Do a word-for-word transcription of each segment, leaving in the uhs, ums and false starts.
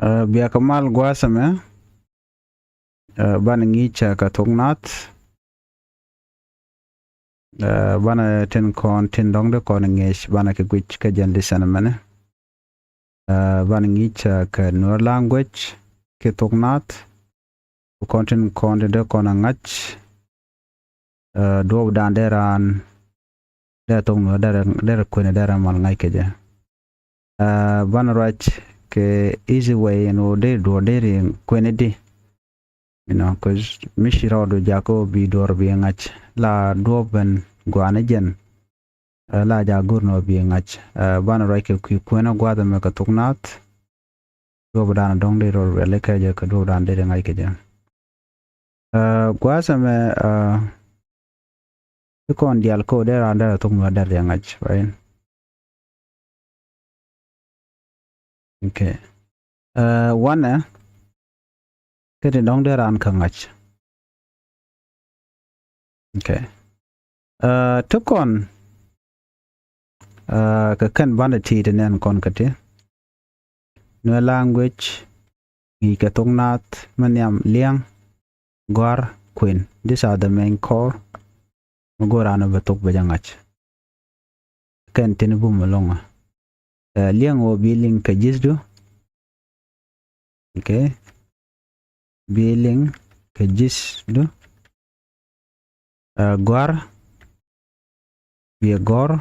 Ɛ, bia kɛ mal gua̱a̱th ɛmɛ. Ɛ, banɛ ŋi̱i̱c, ɛ, kɛ thok naath. Ɛ, banɛ tin kɔn tin dɔ̱ŋ dee kɔn ŋi̱i̱c banɛ kɛ guic kä jɛn lesson ɛmɛnɛ. Ɛ, banɛ ŋi̱i̱c, ɛ, kɛ Nuer language kɛ thok naath. Kɔn tin kɔn tin dee kɔn ɛ ŋa̱c. Ɛ, duɔ̱ɔ̱p dan dee raan dee thok Nuer dee rɛ, dee rɛ kuënɛ dee rɛ mal ŋa̱c kɛ jɛ. Ɛ, banɛ ruac kɛ easy way ɛn ɣöö dee duɔ̱ɔ̱r dee ri kuënɛ di. You know, 'cause mi ci rɔɔdu jakä ɣöö bi duɔ̱ɔ̱r bi ŋa̱c la duɔ̱ɔ̱p ben gua̱a̱ni jɛn. Ɛ, la jakä go̱r ni ɣöö bi ŋa̱c. Ɛ, banɛ ruac kɛ kui̱ kuënä gua̱a̱th ɛmɛ kɛ thok naath. Duɔ̱ɔ̱p dan dɔ̱ŋ dee rɔ riali kɛ jɛ kɛ duɔ̱ɔ̱p dan dee ri ŋa̱c kɛ jɛ. Ɛ, gua̱a̱th ɛmɛ, ɛ, ti kɔn diaal kä dee raan dee rɛ thok Nuer dee ri ŋa̱c, right? Okay. Ɛ, wanɛ kä ti dɔ̱ŋ dee raan kä ŋa̱c. Okay. Ɛ, ti kɔn, ɛ, kɛ kɛn banɛ ti ti nɛn kɔn kä ti. Nuer language, ŋi̱i̱c kɛ thok naath, mi nhiam liɛŋ, gɔ̱a̱r, kuën. These are the main core. Mi go̱o̱r raan bɛ thok bɛ jɛ ŋa̱c. Kɛn tin bum ɛlɔ̱ŋ. Ɛ, liɛŋ ɣöö bi liŋ kɛ ji̱thdu. Okay. Bi liŋ kɛ ji̱thdu. Ɛ, gɔ̱a̱r. Bi gɔ̱r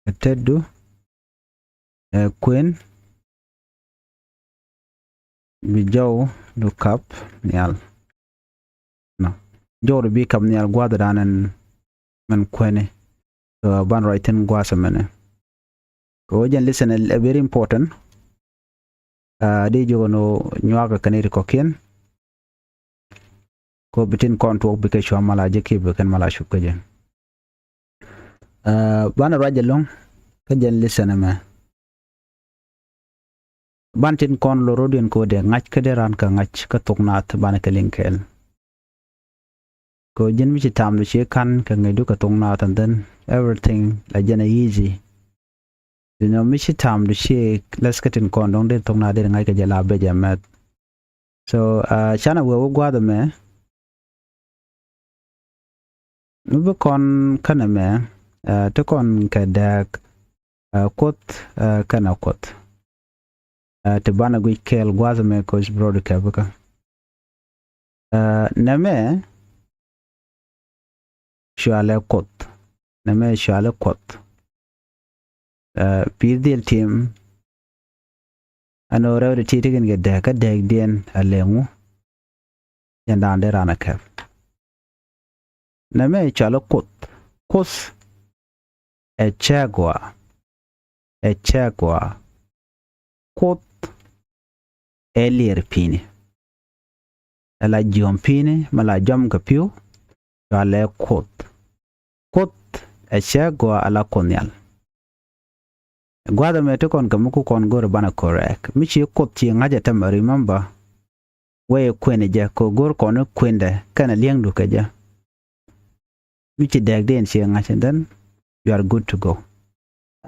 kɛ tetdu. Ɛ, kuën. Bi jɔwdu kap nhial. Nɔ. Jɔwdu bi kap nhial gua̱a̱th dan ɛn mɛn kuëni. Ɛ, banɛ ruac thi̱n gua̱a̱th ɛmɛnɛ. Kɛ ɣöö jɛn lesson ɛ, ɛ very important. Ɛ, di jiök ɛn ɣöö nyuakä kɛn i̱ ri kɔ̱kiɛn. Kɛ ɣöö bi tin kɔn tuɔɔk bikɛ cua mal a jɛ kiɛ bi kɛn mal a cup kä jɛ. Ɛ, banɛ ruac ɛlɔ̱ŋ kä jɛn lesson ɛmɛ. Ban tin kɔn lo̱r ro̱diɛn kɛ ɣöö dee ŋa̱c kä dee raan kɛ ŋa̱c kä thok naath banɛ kɛ liŋ kɛɛl. Kɛ ɣöö ji̱n mi ci tamdu ci ka̱n kɛ ŋäcdu kɛ thok naath and then everything la jɛn a easy. You know, mi ci tamdu ci läth kä tin kɔn dɔ̱ŋ dee thok naath dee ri ŋa̱c kɛ jɛ la bɛ jɛ mɛth. So, ɛ, canɛ wee wä gua̱a̱th ɛmɛ. Mi bi kɔn känɛ mɛ, ɛ, ti kɔn kɛ dääk, ɛ, Kuoth, ɛ, kɛnɛ Kuɔth. Ɛ, ti banɛ guic kɛɛl gua̱a̱th ɛmɛ kɛ ɣöö bi rɔɔdu kɛp kä. Ɛ, nɛmɛ cɔalɛ Kuoth. Nɛmɛ cɔalɛ Kuɔth. Ɛ, pi̱i̱th dhil tim ɛn ɣöö rɛwdɛ ti ti kɛn kɛ dääk kä dääkdiɛn a lɛ ŋu. Jɛn dan dee raan a kɛp. Nɛmɛ cɔalɛ Kuoth. Kuoth ɛ cäk gɔaa. Ɛ cäk gɔaa. Kuoth ɛ liɛr pi̱i̱ni. Ɛ la jiɔam pi̱i̱ni mi la jɔam kɛ pi̱w. Cɔalɛ Kuoth. Kuoth ɛ cäk gɔaa, ɛ la Kuoth Nhial. Gua̱a̱th ɛmɛ ti kɔn kɛ mi ku kɔn go̱o̱rɛ banɛ correct. Mi ci Kuoth ci ŋa̱c ɛ tämɛ, remember. Wee kuën jɛ kɛ go̱o̱r kɔn kuëndɛ kɛnɛ li̱eŋdu kɛ jɛ. Mi ci dääkdiɛn ci ŋa̱c, and then you are good to go.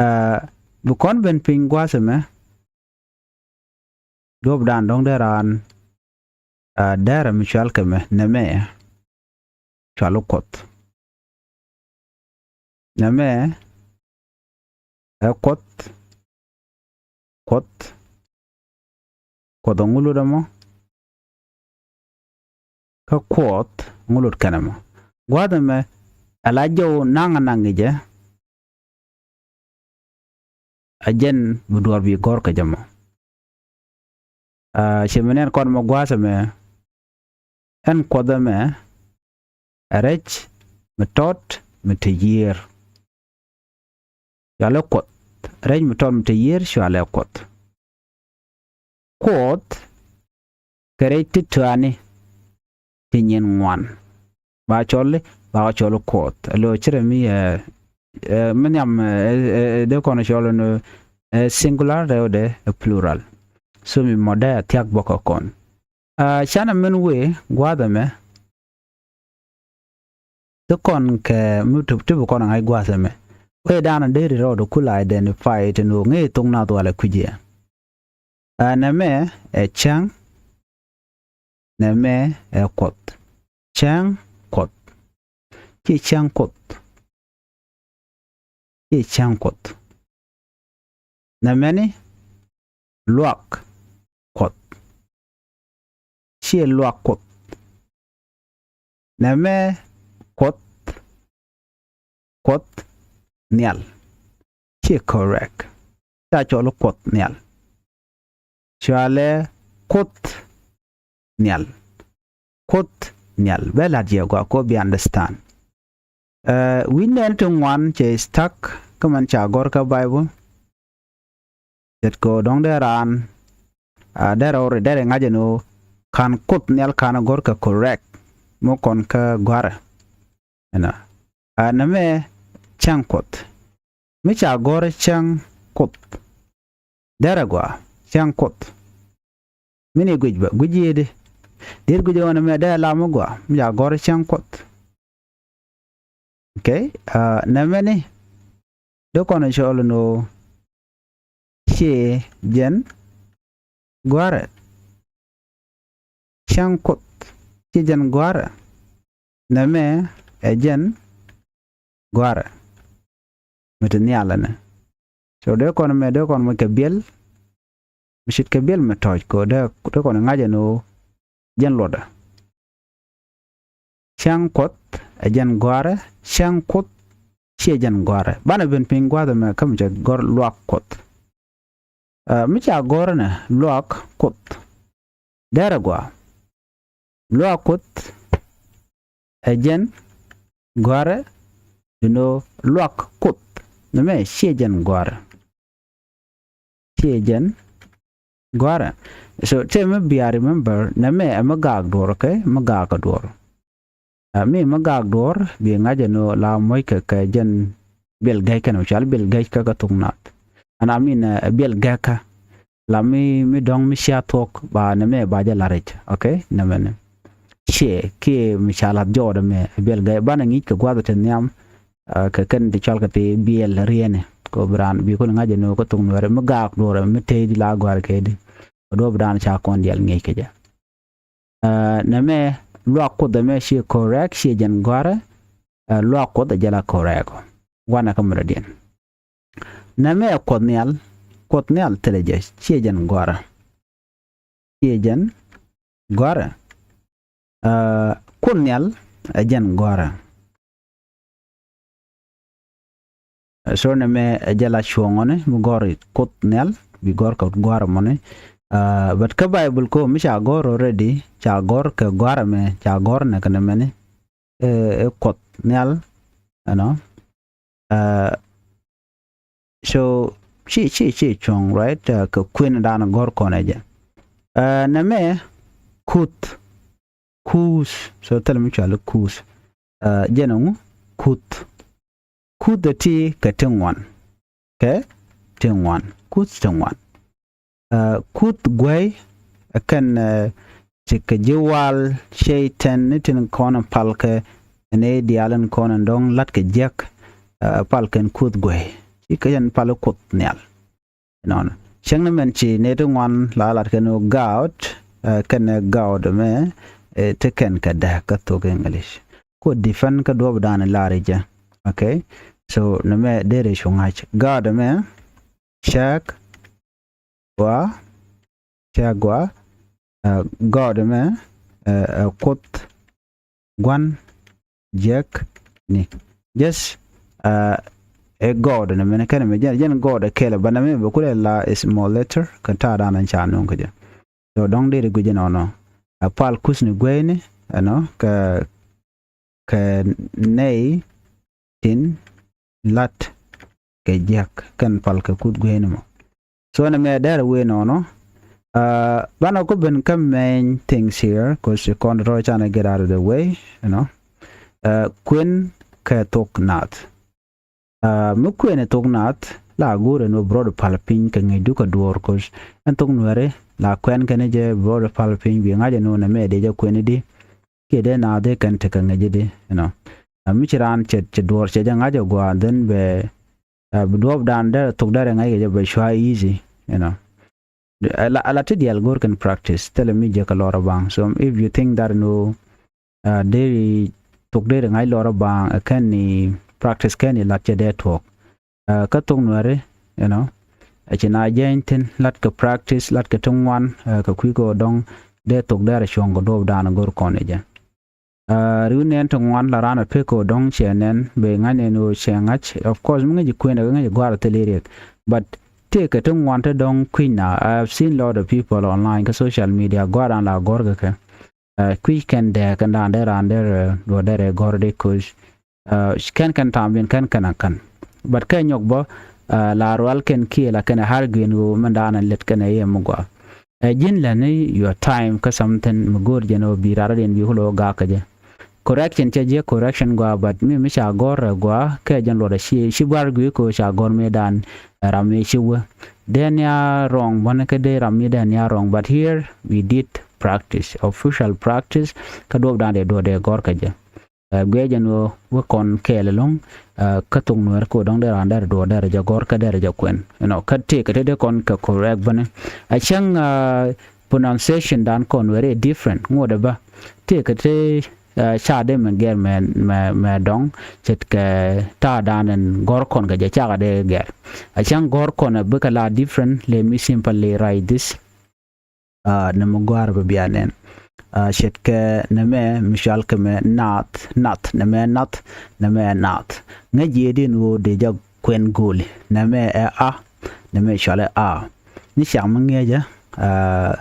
Ɛ, bi kɔn ben piny gua̱a̱th ɛmɛ. Duɔ̱ɔ̱p dan dɔ̱ŋ dee raan, ɛ, dɛrɛ mi cɔal kɛ mɛ nɛmɛ cɔal Kuɔth. Nɛmɛ ɛ Kuɔth. Kuɔth. Kuɔth ɛ ŋu lut ɛmɔ? Kä Kuɔth ŋu lut kɛnɛ mɔ? Gua̱a̱th ɛmɛ ɛ la jɔw naŋ ɛ naŋ i̱ jɛ. A jɛn bi duɔ̱ɔ̱r bi gɔ̱r kɛ jɛ mɔ. Ɛ, ci mi nɛn kɔn mɔ gua̱a̱th ɛmɛ. Ɛn Kuɔth ɛmɛ ɛ rɛc mi tɔt mi te yiër. Cɔalɛ Kuɔth. Rɛc mi tɔt mi te yiër cɔalɛ Kuɔth. Kuɔth kɛ rɛc ti tuani ti nyin ŋuan. Ba cɔl, ba cɔl Kuɔth. Ɛ lo̱ cirɛ mi, ɛ, ɛ, mi nhiam, ɛ, ɛ, ɛ, dee kɔn cɔl ni, ɛ, singular rɛwdɛ ɛ plural. So mi mɔ dee a thiak bɔkä kɔn. Ɛ, canɛ min wee gua̱a̱th ɛmɛ. Ti kɔn kɛ mi ti, ti bi kɔn ŋa̱c gua̱a̱th ɛmɛ. Wee danɔ deri rɔɔdu kul identify ti ni ŋee thok naath walɛ kui̱c yɛ. Ɛ, nɛmɛ ɛ cäŋ. Nɛmɛ ɛ kuoth. Cäŋ kuoth. Ciɛ cäŋ kuoth. Ciɛ cäŋ kuoth. Nɛmɛni luak kuoth. Ciɛ luak kuoth. Nɛmɛ kuoth. Kuoth nhial. Ciɛ correct. Ca cɔl kuoth nhial. Cɔalɛ kuoth nhial. Kuoth nhial. Bɛ la̱t yɛ gɔaa kɔ bi understand. Ɛ, wi̱c nɛn ti ŋuan cɛ stuck kä mɛn ca gɔ̱r kä Bible. Ce̱tkɛ ɣöö dɔ̱ŋ dee raan, a, derɛ ɣöö derɛ ŋa̱c ɛn ɣöö ka̱n kuoth nhial ka̱n gɔ̱r kɛ correct. Mi kɔn kä gɔ̱a̱rɛ. Ɛnɔ. A, nɛmɛ cäŋ kuoth. Mi ca gɔ̱r cäŋ kuoth. Derɛ gɔaa cäŋ kuoth. Mi ni guic bä, guic yiëëdi. Diet guic ɣän ɛmɛ dee lam mi gɔaa, mi ca gɔ̱r cäŋ kuoth. Okay, a, nɛmɛni dee kɔn cɔl ɛn ɣöö ciɛ jɛn gɔ̱a̱rɛ. Cäŋ kuoth ciɛ jɛn gɔ̱a̱rɛ. Nɛmɛ ɛ jɛn gɔ̱a̱rɛ. Mi ti nhial ɛnɛ. So dee kɔn mɛ, dee kɔn mɛ kɛ biɛl. Mi ce̱tkɛ biɛl mi tɔ̱ɔ̱c kɛ ɣöö dee, dee kɔn ŋa̱c ɛn ɣöö jɛn luɔtdä. Cäŋ kuoth ɛ jɛn gɔ̱a̱rɛ, cäŋ kuoth ciɛ jɛn gɔ̱a̱rɛ. Banɛ ben piny gua̱a̱th ɛmɛ kä mi cɛ gɔ̱r luak kuoth. Ɛ, mi ca gɔ̱r ɛnɛ luak kuoth. Derɛ gɔaa. Luak kuoth ɛ jɛn gɔ̱a̱rɛ, you know, luak kuoth. Nɛmɛ ciɛ jɛn gɔ̱a̱rɛ. Ciɛ jɛn gɔ̱a̱rɛ. So tëë mi bia remember, nɛmɛ ɛ mi gaak duɔ̱ɔ̱r, okay? Mi gaak kä duɔ̱ɔ̱r. A, mi mi gaak duɔ̱ɔ̱r bi ŋa̱c ɛn ɣöö la moc kɛ kɛ jɛn biɛl gɛ̈ckä, nɛ cɔal biɛl gɛ̈ckä kä thok naath. Ɛn a min, ɛ, biɛl gɛ̈ckä. La mi, mi dɔ̱ŋ mi cia thuɔ̱k ba nɛmɛ ba jɛ la̱r i̱c. Okay? Nɛmɛni. Ciɛ kiɛ mi ca la̱th jɔɔdɛ mɛ biɛl gɛ̈c. Banɛ ŋi̱i̱c kɛ gua̱th ti nhiam, a, kɛ kɛn ti cɔal kɛ ti biɛl riɛni. Kɛ ɣöö bi raan bi kun ŋa̱c ɛn ɣöö kä thok Nuɛɛri mi gaak duɔ̱ɔ̱r mi tëëdi la gɔ̱a̱r kɛ di. Kɛ duɔ̱ɔ̱p dan ca kɔn diaal ŋi̱i̱c kɛ jɛ. Ɛ, nɛmɛ luak kuoth ɛmɛ ciɛ correct, ciɛ jɛn gɔ̱a̱rɛ. Ɛ, luak kuoth ɛ jɛ la correct. Wanɛ kä muradiɛn. Nɛmɛ ɛ kuoth nhial, kuoth nhial thilɛ jɛ, ciɛ jɛn gɔ̱a̱rɛ. Ciɛ jɛn gɔ̱a̱rɛ. Ɛ, kuoth nhial ɛ jɛn gɔ̱a̱rɛ. Ɛ, so nɛmɛ ɛ jɛ la cuɔ̱ŋɔni mi gɔ̱r i̱ kuoth nhial, bi gɔ̱r kɛ gɔ̱a̱rɛ mɔni. Ɛ, but kä Bible ko mi ca gɔ̱r already, ca gɔ̱r kɛ gɔ̱a̱rɛ mɛ, ca gɔ̱r nɛ kɛ nɛmɛni. Ɛ, ɛ kuoth nhial, you know. Ɛ, so ci, ci, ci cuɔ̱ŋ, right? Ɛ, kɛ kuën dan gɔ̱r kɔn ɛ jɛ. Ɛ, nɛmɛ kuth, kuth. So thil mi cɔal kuth. Ɛ, jɛn ɛŋu? Kuth. Kuth ɛ ti kɛ ti ŋuan. Kɛ ti ŋuan. Kuth ti ŋuan. Ɛ, kuth guey, ɛ kɛn, ɛ, ti kɛ ji̱ wal cɛy-tan ni tin kɔn palkɛ ni diaal in kɔn in dɔ̱ŋ la̱t kɛ jiäk, ɛ, palkɛ in kuth guey. Ci kɛ jɛn pal kuoth nhial. Nɔnɔ. Cäŋ ni mɛn ci nɛy ti ŋuan la lat kɛn ɣöö gout, ɛ, kɛnɛ gout mɛ, ɛ, ti kɛn kɛ dääk kä thok English. Ku defend kä duɔ̱ɔ̱p dan lar i̱ jɛ. Okay? So nɛmɛ deri cu ŋa̱c. Gout mɛ, cäk, gɔaa, cäk gɔaa, ɛ, gout mɛ, ɛ, ɛ, kuoth gua̱n jiäkni. Just, ɛ, ɛ gout nɛmɛni kɛn mɛ jɛn, jɛn gout ɛ kɛl ɛ banɛ mɛ bɛ kulɛ la small letter kɛ ta̱a̱ dan ca nuŋ kä jɛ. So dɔ̱ŋ deri guic jɛ nɔnɔ. Ɛ pal kuthni gueyni, you know, kɛ, kɛ nɛy tin la̱t kɛ jiäk kɛn pal kɛ kuth gueyni mɔ. So nɛmɛ dɛr wee nɔnɔ. Ɛ, banɛ ku ben kä main things here, 'cause ci kɔn tɔ̱ canɛ get out of the way, you know. Ɛ, kuën kɛ thok naath. Ɛ, mi kuën ɛ thok naath la go̱o̱rɛ ni wä bi rɔɔdɛ pal piny kɛ ŋäcdu kɛ duɔ̱ɔ̱r, 'cause ɛn thok Nuɛri la kuɛn kɛn jɛ bi rɔɔdɛ pal piny bi ŋa̱c ɛn wä nɛmɛ dee jɛ kuën i̱di. Kiɛ dee naath dee kɛn tekɛ ŋäc i̱di, you know. Ɛ, mi ci raan cɛ, cɛ duɔ̱ɔ̱r cɛ jɛ ŋa̱c ɛ gua̱a̱, then bɛ, ɛ, bi duɔ̱ɔ̱p dan dee thok dee rɛ ŋa̱c kɛ jɛ bɛ cua easy, you know. Ala, ala ti diɛl go̱r kɛn practice, thilɛ mi jɛ kɛ lɔr a baŋ. So if you think that, you know, uh, deri thok deri ŋa̱c lɔr a baŋ, uh, kɛn ni practice kɛn ni lat cɛ dee tuɔk. Uh, kä thok nuɛri, you know, a ci na jɛny thin lat kɛ practice, lat kɛ ti ŋuan, uh, kɛ kui̱ kɛ dɔŋ dee thok dee rɛ cuɔ̱ŋ kɛ duɔp dan go̱r kɔn ijɛ. Uh, riw nɛn ti ŋuan la ran a pek kɛ dɔŋ cɛ nɛn, bɛ ŋa̱c nɛn ɣöö cɛ ŋa̱c. Of course, mi ŋäc kuën a ŋäc gua̱r a thil riɛk. But tëëkɛ ti ŋuan ti dɔŋ kui̱ny na. I have seen lot of people online kä social media, gua̱r dan la gɔ̱r kɛ kɛ. Uh, kui̱ kɛn dee kɛn dan dee ran dee rɛ, duɔ dee rɛ gɔ̱r dee koc. Uh, kɛn kɛn tam bin kɛn kɛn a kɛn. But kɛ nyɔk bä, uh, la rual kɛn kiɛ la kɛn a har guin ɣöö mɛn dan a lɛt kɛn a yɛ mi gua. Ɛ ji̱n lɛni your time kä something mi go̱o̱r jɛn ɔ bi rara diɛn bi kulo gak kä jɛ. Correction cɛ jiɛ correction gua, but mi mi ca gɔr ɛ gua kɛ jɛn luɔt ɛ ci, ci bar gui ko ca gɔr mi dan ram mi ci wä. Dee nia wrong bän kä dee ram mi dee nia wrong, but here we did practice, official practice, kä duɔp dan dee duɔ dee gɔr kä jɛ. Ɛ, guiɛ jɛn ɣöö wä kɔn kɛɛl ɛlɔ̱ŋ, ɛ, kä thok nuɛɛr kä dɔ̱ŋ dee raan dee rɛ duɔ̱ɔ̱r dee rɛ jɛ gɔ̱r kä dee rɛ jɛ kuɛn. You know, kä tëëkɛ te dee kɔn kɛ correct bäni. A cäŋ, ɛ, pronunciation dan kɔn wɛr i̱ different ŋuɔ̱t ɛ bä. Tëëkɛ te, ɛ, ca dee mɛ gɛr mɛ, mɛ, mɛ dɔ̱ŋ ce̱tkɛ ta̱a̱ dan ɛn gɔ̱r kɔn kɛ jɛ cakɛ dee gɛr. A cäŋ gɔ̱r kɔn ɛ bikɛ la different, let me simply write this. Aa, nɛmɛ gɔ̱a̱r bɛ bia nɛn. Aa, ce̱tkɛ nɛmɛ mi cɔal kɛ mɛ nath, nath, nɛmɛ nath, nɛmɛ nath. Ŋäc jiɛ diɛn ɣöö dee jɛ kuɛn go̱o̱li. Nɛmɛ ɛ a, nɛmɛ cɔal ɛ a. Ni cak mi ŋi̱eecä, aa,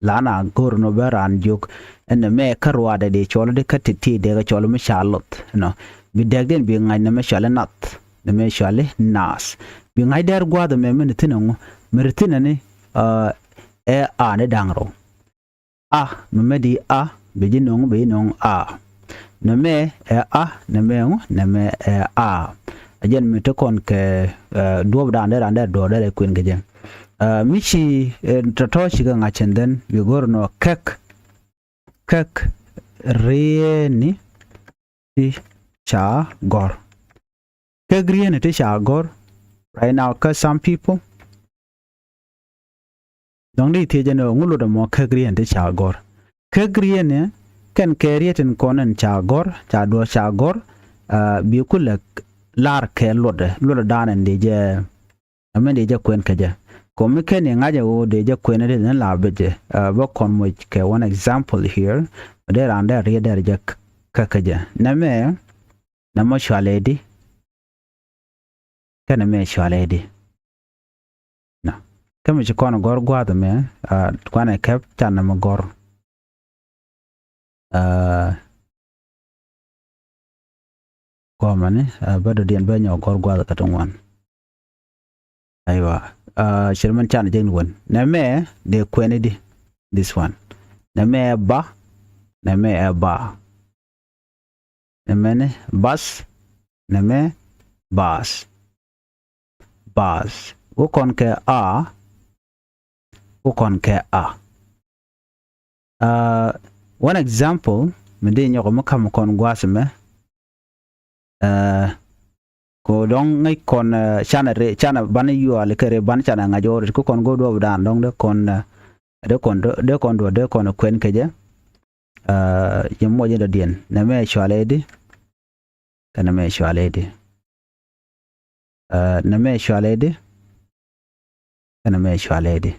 la na go̱o̱r nɔ bä raan jiök. Ɛn nɛmɛ kä ruaadɛ dee cɔl di kä ti̱ti̱ dee kɛ cɔl mi ca loth. Nɔ. Bi dɛɛk diɛn bi ŋa̱c nɛmɛ cɔal ɛ nath, nɛmɛ cɔal ɛ naath. Bi ŋa̱c dɛɛr gua̱a̱th ɛmɛ mi ni thi̱n ɛŋu, mi ri thi̱n ɛni, aa, ɛ a ni da̱ŋ rɛw. A, mɛmɛ di a, bi ji̱ no̱o̱ŋ, bi ji̱ no̱o̱ŋ a. Nɛmɛ ɛ a, nɛmɛ ŋu, nɛmɛ ɛ a. A jɛn mi te kɔn kɛ, ɛ, duɔ̱ɔ̱p da̱a̱n dee raan dee duɔ̱ɔ̱r dee rɛ kuën kɛ jɛ. Ɛ, mi ci, ɛ, tɔ̱tɔ̱ ci kɛ ŋa̱c cɛn dhɛn, bi go̱r nɔ kɛk, kɛk rieni ti ca gɔ̱r. Kɛk rieni ti ca gɔ̱r. Right now, kä some people, dɔ̱ŋ di thiecä ni ŋu luɔt ɛmɔ kɛk rieni ti ca gɔ̱r. Kɛk rieni kɛn kɛ riet in kɔn in ca gɔ̱r, ca duɔ̱ɔ̱r ca gɔ̱r, aa, bi kulɛ lar kɛ luɔtdɛ, luɔtdɛ da̱a̱n in di jɛ, ɛmɛ di jɛ kuɛn kɛ jɛ. Kɔmi kɛn i̱ ŋa̱cä ɣöö di jɛ kuɛn in di ni la bɛ jɛ, aa, bä kɔn moc kɛ one example here, dee raan dee riet dee jɛ kɛ kɛ jɛ. Nɛmɛ, nɛmɛ cɔal ɛ di. Kɛnɛ mɛ cɔal ɛ di. Nɔ. Kä mi ci kɔn gɔ̱r gua̱a̱th ɛmɛ, aa, kuanɛ kɛp canɛ mi gɔ̱r. Aa, kɔmani, aa, bä dɔ̱diɛn bä nyɔk gɔ̱r gua̱a̱th kä ti ŋuan. Aywa. Aa, cir mɛn canɛ jek ni wen. Nɛmɛ dee kuɛn i̱di. This one. Nɛmɛ ɛ ba. Nɛmɛ ɛ ba. Nɛmɛ ni bas. Nɛmɛ bas. Bas. Wä kɔn kɛ a. Wä kɔn kɛ a. Aa, one example mi di nyɔk mi kam kɔn gua̱a̱th mɛ. Aa, ko dɔ̱ŋ ŋäc kɔn, aa, canɛ ri, canɛ banɛ yuali kɛ ri ban canɛ ŋa̱c ɣɔr ko kɔn go̱o̱r duɔ̱ɔ̱p dan dɔ̱ŋ dee kɔn, aa, dee kɔn, dee kɔn duɔ̱ɔ̱r dee kɔn kuɛn kɛ jɛ. Aa, yɛ muɔc in dɔ̱diɛn. Nɛmɛ cɔal ɛ di. Kɛnɛ mɛ cɔal ɛ di. Aa, nɛmɛ cɔal ɛ di. Kɛnɛ mɛ cɔal ɛ di.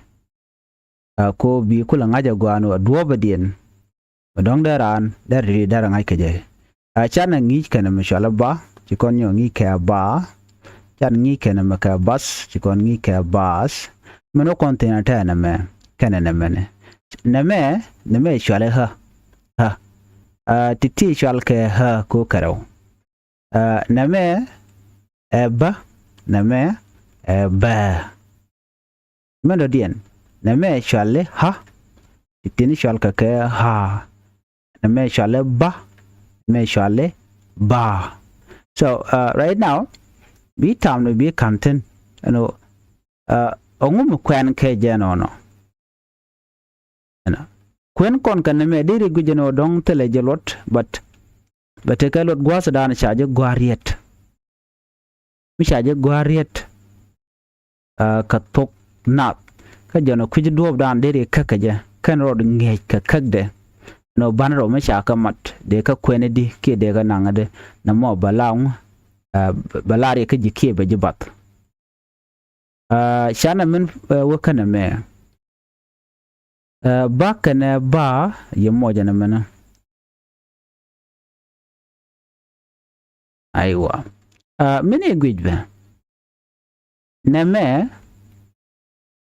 Aa, ko bi kulɛ ŋa̱c ɛ gua̱a̱n wä duɔ̱ɔ̱pä diɛn. Bɛ dɔ̱ŋ dee raan dee ri dee rɛ ŋa̱c kɛ jɛ. Aa, canɛ ŋi̱i̱c kɛnɛ mɛ cɔal ɛ ba. Ci kɔn nyɔ ŋi̱i̱c kɛ ba. Canɛ ŋi̱i̱c kɛnɛ mɛ kɛ bas. Ci kɔn ŋi̱i̱c kɛ bas. Mɛn wä kɔn thi̱n ɛ tɛɛ nɛmɛ. Kɛnɛ nɛmɛni. Nɛmɛ, nɛmɛ cɔal ɛ ɣä. Ɣä. Aa, ti̱ti̱ cɔal kɛ ɣä ko kɛrɛw. Aa, nɛmɛ ɛ bä, nɛmɛ ɛ bä. Mɛn dɔ̱diɛn, nɛmɛ cɔali ɣä, ti̱ti̱ni cɔal kɛ kɛ ɣä. Nɛmɛ cɔali bä, nɛmɛ cɔali bä. So, aa, right now, bi tam ni bi ka̱n thi̱n, you know, aa, ɛŋu mi kuɛn kɛ jɛ nɔnɔ. Ɛnɔ. Kuɛn kɔn kɛ nɛmɛ deri guic ɛn ɣöö dɔ̱ŋ thilɛ jɛ luɔt, but bɛ tekɛ luɔt gua̱a̱th dan ca jɛ gua̱a̱r riet. Mi ca jɛ gua̱a̱r riet, aa, kɛ thok nath. kä jɔn ɛ kui̱c duɔ̱ɔ̱pdan deri käk kɛ jɛ, kɛn rɔɔd ŋi̱eec kɛ käkdɛ. Nɔ ban rɔ mi ca kɛ mat dee kä kuɛn di kiɛ dee kä naŋ di, nɛ mɔ bɛ la ŋu, ɛ, bɛ la riɛk kä ji̱ kiɛ bɛ ji̱ bath. Ɛ, canɛ min, ɛ, wä känɛ mɛ. Ɛ, ba kɛnɛ ba yɛ mɔcɛ nɛ mɛnɛ. Aiwa. Ɛ, min i̱ guic bɛ. Nɛmɛ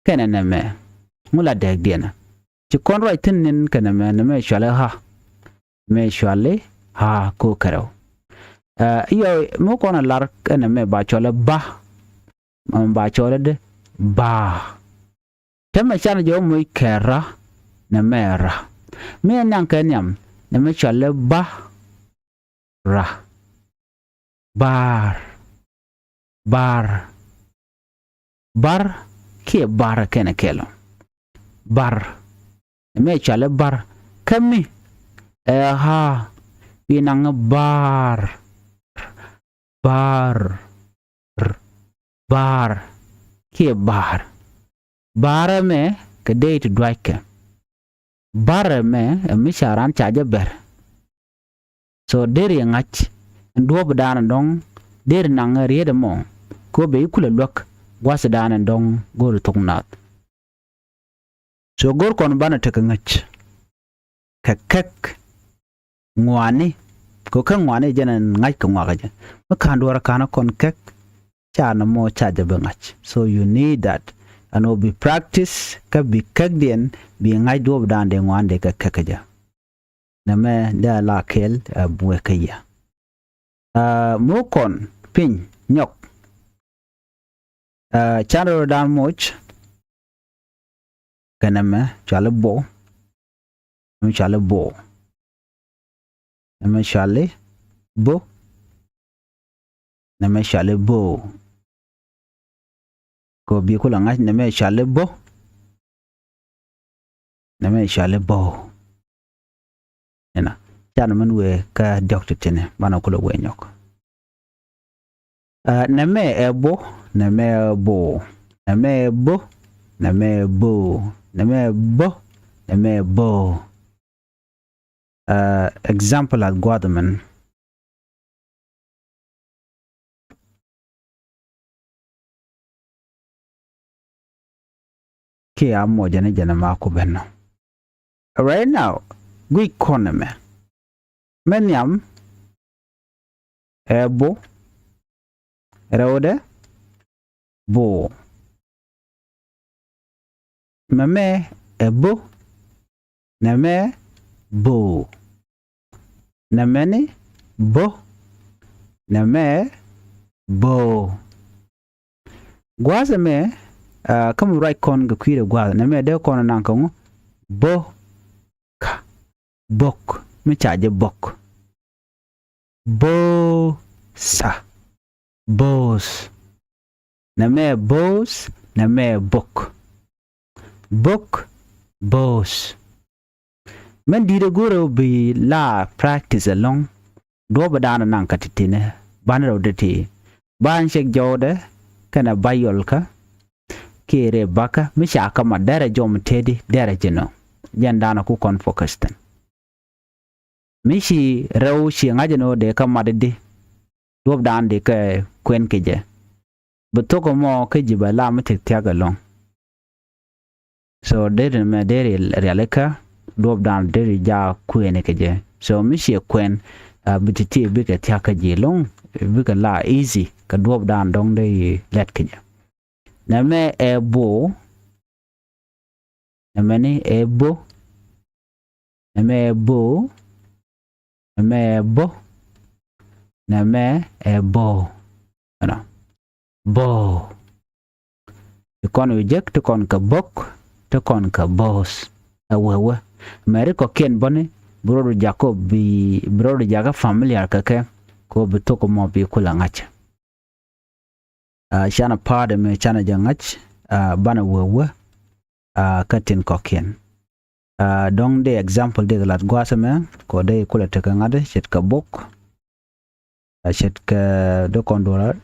kɛnɛ nɛmɛ. Ŋu la dɛɛkdiɛn. Ci kɔn ruac thi̱n ni̱n kɛ nɛmɛ, nɛmɛ cuali ha. Nɛmɛ cuali ha ko kɛrɛw. Ɛ, iyɔ, mi kɔn a lar kɛ nɛmɛ ba cuali ba. Mɛ ba cɔɔl dee ba. Tɛmɛ canɛ jɛ wä moc kɛ ra, nɛmɛ ra. Mi ɛ niaŋ kɛ niam, nɛmɛ cɔl dee ba. Ra. Bar. Bar. Bar kiɛ bar kɛnɛ kɛl ɔ. Bar. Nɛmɛ cɔl dee bar. Kä mi ɛ ha, bi naŋ bar. Bar. R. Bar. Kiɛ bar. Bar ɛmɛ kɛ dee ti duackɛ. Bar ɛmɛ ɛ mi ca ran ca jɛ bɛr. So deri ŋa̱c ɛn duɔ̱ɔ̱pdan ɛn dɔ̱ŋ, deri naŋ riet ɛmɔ. Kɛ ɣöö bɛ i̱ kulɛ luäk gua̱thdan ɛn dɔ̱ŋ go̱o̱ri thok naath. So go̱r kɔn banɛ tekɛ ŋäc kɛ käk ŋuani. Kɛ käk ŋuani jɛn ɛn ŋa̱c kɛ ŋuakä jɛ. Mi ka̱n duɔrä ka̱n kɔn käk, ca nɔmɔ ca jɛ bi ŋa̱c. So you need that. Ɛn ɣöö bi practice kä bi käkdiɛn bi ŋa̱c duɔ̱ɔ̱pdan dee ŋuani dee kɛ käk jɛ. Nɛmɛ dee a la kɛɛl ɛ buɛ kä yɛ. Ɛ, moc kɔn piny nyɔk. Ɛ, can rɔɔdan moc kɛ nɛmɛ cuali bo. Nɛmɛ cuali bo. Nɛmɛ cuali bo. Nɛmɛ cuali bo. Kɛ ɣöö bi kulɛ ŋa̱c nɛmɛ cuali bo. Nɛmɛ cuali bo. Ɛnɔ. Canɛ min wëë kä diɔ̱k ti̱ti̱ni banɛ kulɛ wëë nyɔk. Ɛ, nɛmɛ ɛ bo, nɛmɛ ɛ bo. Nɛmɛ ɛ bo, nɛmɛ ɛ bo. Nɛmɛ ɛ bo, nɛmɛ ɛ bo. Ɛ, example a gua̱a̱th min. Kiɛ a mɔ jɛn jɛn ma ku ben nɔ. Right now, guic kɔn ɛmɛ. Mɛ nhiam ɛ bo, rɛwdɛ bo. Mɛmɛ ɛ bo, nɛmɛ bo. Nɛmɛni bo, nɛmɛ bo. Gua̱a̱th ɛmɛ, ɛ, kä mi ruac kɔn kɛ kui̱dɛ gua̱a̱th, nɛmɛ dee kɔn naŋ kɛ ŋu? Bo, ka, bok, mi ca jɛ bok. Bo, sa, both. Nɛmɛ both, nɛmɛ bok. Bok, both. Mɛn di̱i̱t ɛ go̱rɛ bi la practice ɛlɔ̱ŋ. Duɔ̱ɔ̱p ɛ da̱a̱n ɛ naŋ kä ti̱ti̱ni banɛ rɛw dee ti. Ban cek jɔwdɛ kɛnɛ ba yɔlkä. Kiɛ rɛɛ bakä mi ca kä mat derɛ jɔm tëëdi derɛ ji̱ nɔ. Jɛn da̱a̱n ɛ ku kɔn focus thi̱n. Mi ci rɛw ci ŋa̱c ɛn ɣöö dee kä mat i̱di. Duɔ̱ɔ̱p da̱a̱n dee kɛ kuɛn kɛ jɛ. Bi thok ɛmɔ kä ji̱ bɛ la mi thia̱k thia̱k ɛlɔ̱ŋ. So deri mɛ deri rialikä duɔ̱ɔ̱p da̱a̱n deri ja kuɛni kɛ jɛ. So mi ciɛ kuɛn, a, bi ti̱ti̱ bikɛ thia̱k kä ji̱ lo̱ŋ, bikɛ la easy kɛ duɔ̱ɔ̱p da̱a̱n dɔ̱ŋ dee lɛt kɛ jɛ. Nɛmɛ ɛ bo. Nɛmɛni ɛ bo. Nɛmɛ ɛ bo. Nɛmɛ ɛ bo. Nɛmɛ ɛ bo. Ɛnɔ. Bo. Ti kɔn wi̱i̱ jek, ti kɔn kɛ bok, ti kɔn kɛ both. Ɛ wee wee. Mɛ ri kɔ̱kiɛn bäni, bi rɔɔdu jak kɔ bi, bi rɔɔdu jak kä familiar kɛ kɛ, kɔ bi thok mɔ bi kulɛ ŋa̱c. A, canɛ pa̱a̱t ɛmɛ canɛ jɛ ŋa̱c, a, banɛ wee wee, a, kä tin kɔ̱kiɛn. A, dɔ̱ŋ dee example dee kɛ lat gua̱a̱th ɛmɛ, kɔ dee kulɛ tekɛ ŋa̱t, ce̱tkɛ bok. A, ce̱tkɛ dee kɔn duɔ̱ɔ̱r,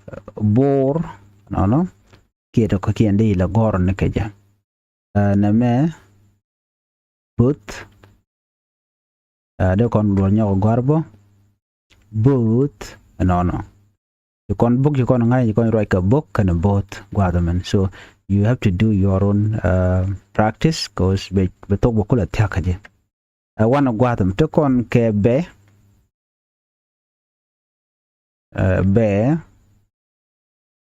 bo̱o̱r, nɔnɔ, kiɛ tɔ̱ kɔ̱kiɛn dee ilɛ gɔ̱r ni kɛ jɛ. Ɛ, nɛmɛ both. Ɛ, dee kɔn duɔl nyɔk gɔ̱a̱r bä. Both. Ɛnɔnɔ. Ci kɔn bok, ci kɔn ŋa̱c, ci kɔn ruac kɛ bok kɛnɛ both gua̱a̱th ɛmɛn. So you have to do your own, uh, practice, 'cause bɛ, bɛ thok bɛ kulɛ thia̱k kä jɛ. Ɛ, wanɛ gua̱a̱th ɛmɛ te kɔn kɛ bɛ. Ɛ, bɛ.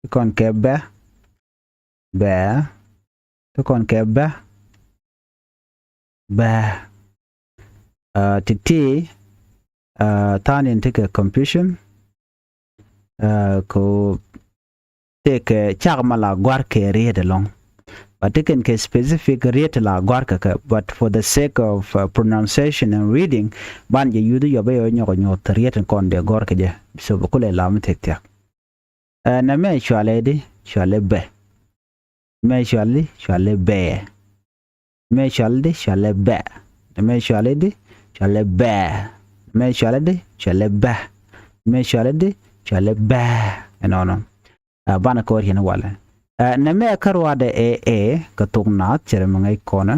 Te kɔn kɛ bɛ. Bɛ. Te kɔn kɛ bɛ. Bɛ. Ɛ, ti̱ti̱, ɛ, tha̱a̱ŋ in tekɛ confusion. Ɛ, ko tekɛ cak ma la gɔ̱a̱r kɛ riet ɛlɔ̱ŋ. But tekɛn kɛ specific riet la gɔ̱a̱r kɛ kɛ. But for the sake of, uh, pronunciation and reading, ban jɛ yuth yɔ bɛ yɔ nyɔk nyuɔth riet in kɔn dee gɔ̱a̱r kɛ jɛ. So bɛ kulɛ lam thia̱k thia̱k. Ɛ, nɛmɛ cualɛ di, cualɛ bɛ. Nɛmɛ cualɛ di, cualɛ bɛ. Nɛmɛ cualɛ di, cualɛ bɛ. Nɛmɛ cualɛ di, cualɛ bɛ. Nɛmɛ cualɛ di, cualɛ bɛ. Nɛmɛ cualɛ di, cualɛ bɛ. Ɛnɔnɔ. Ɛ, banɛ kɔr yɛn walɛ. Ɛ, nɛmɛ kä ruadɛ ɛ, ɛ, kä thok naath cɛ rɛ mi ŋäc kɔnɛ.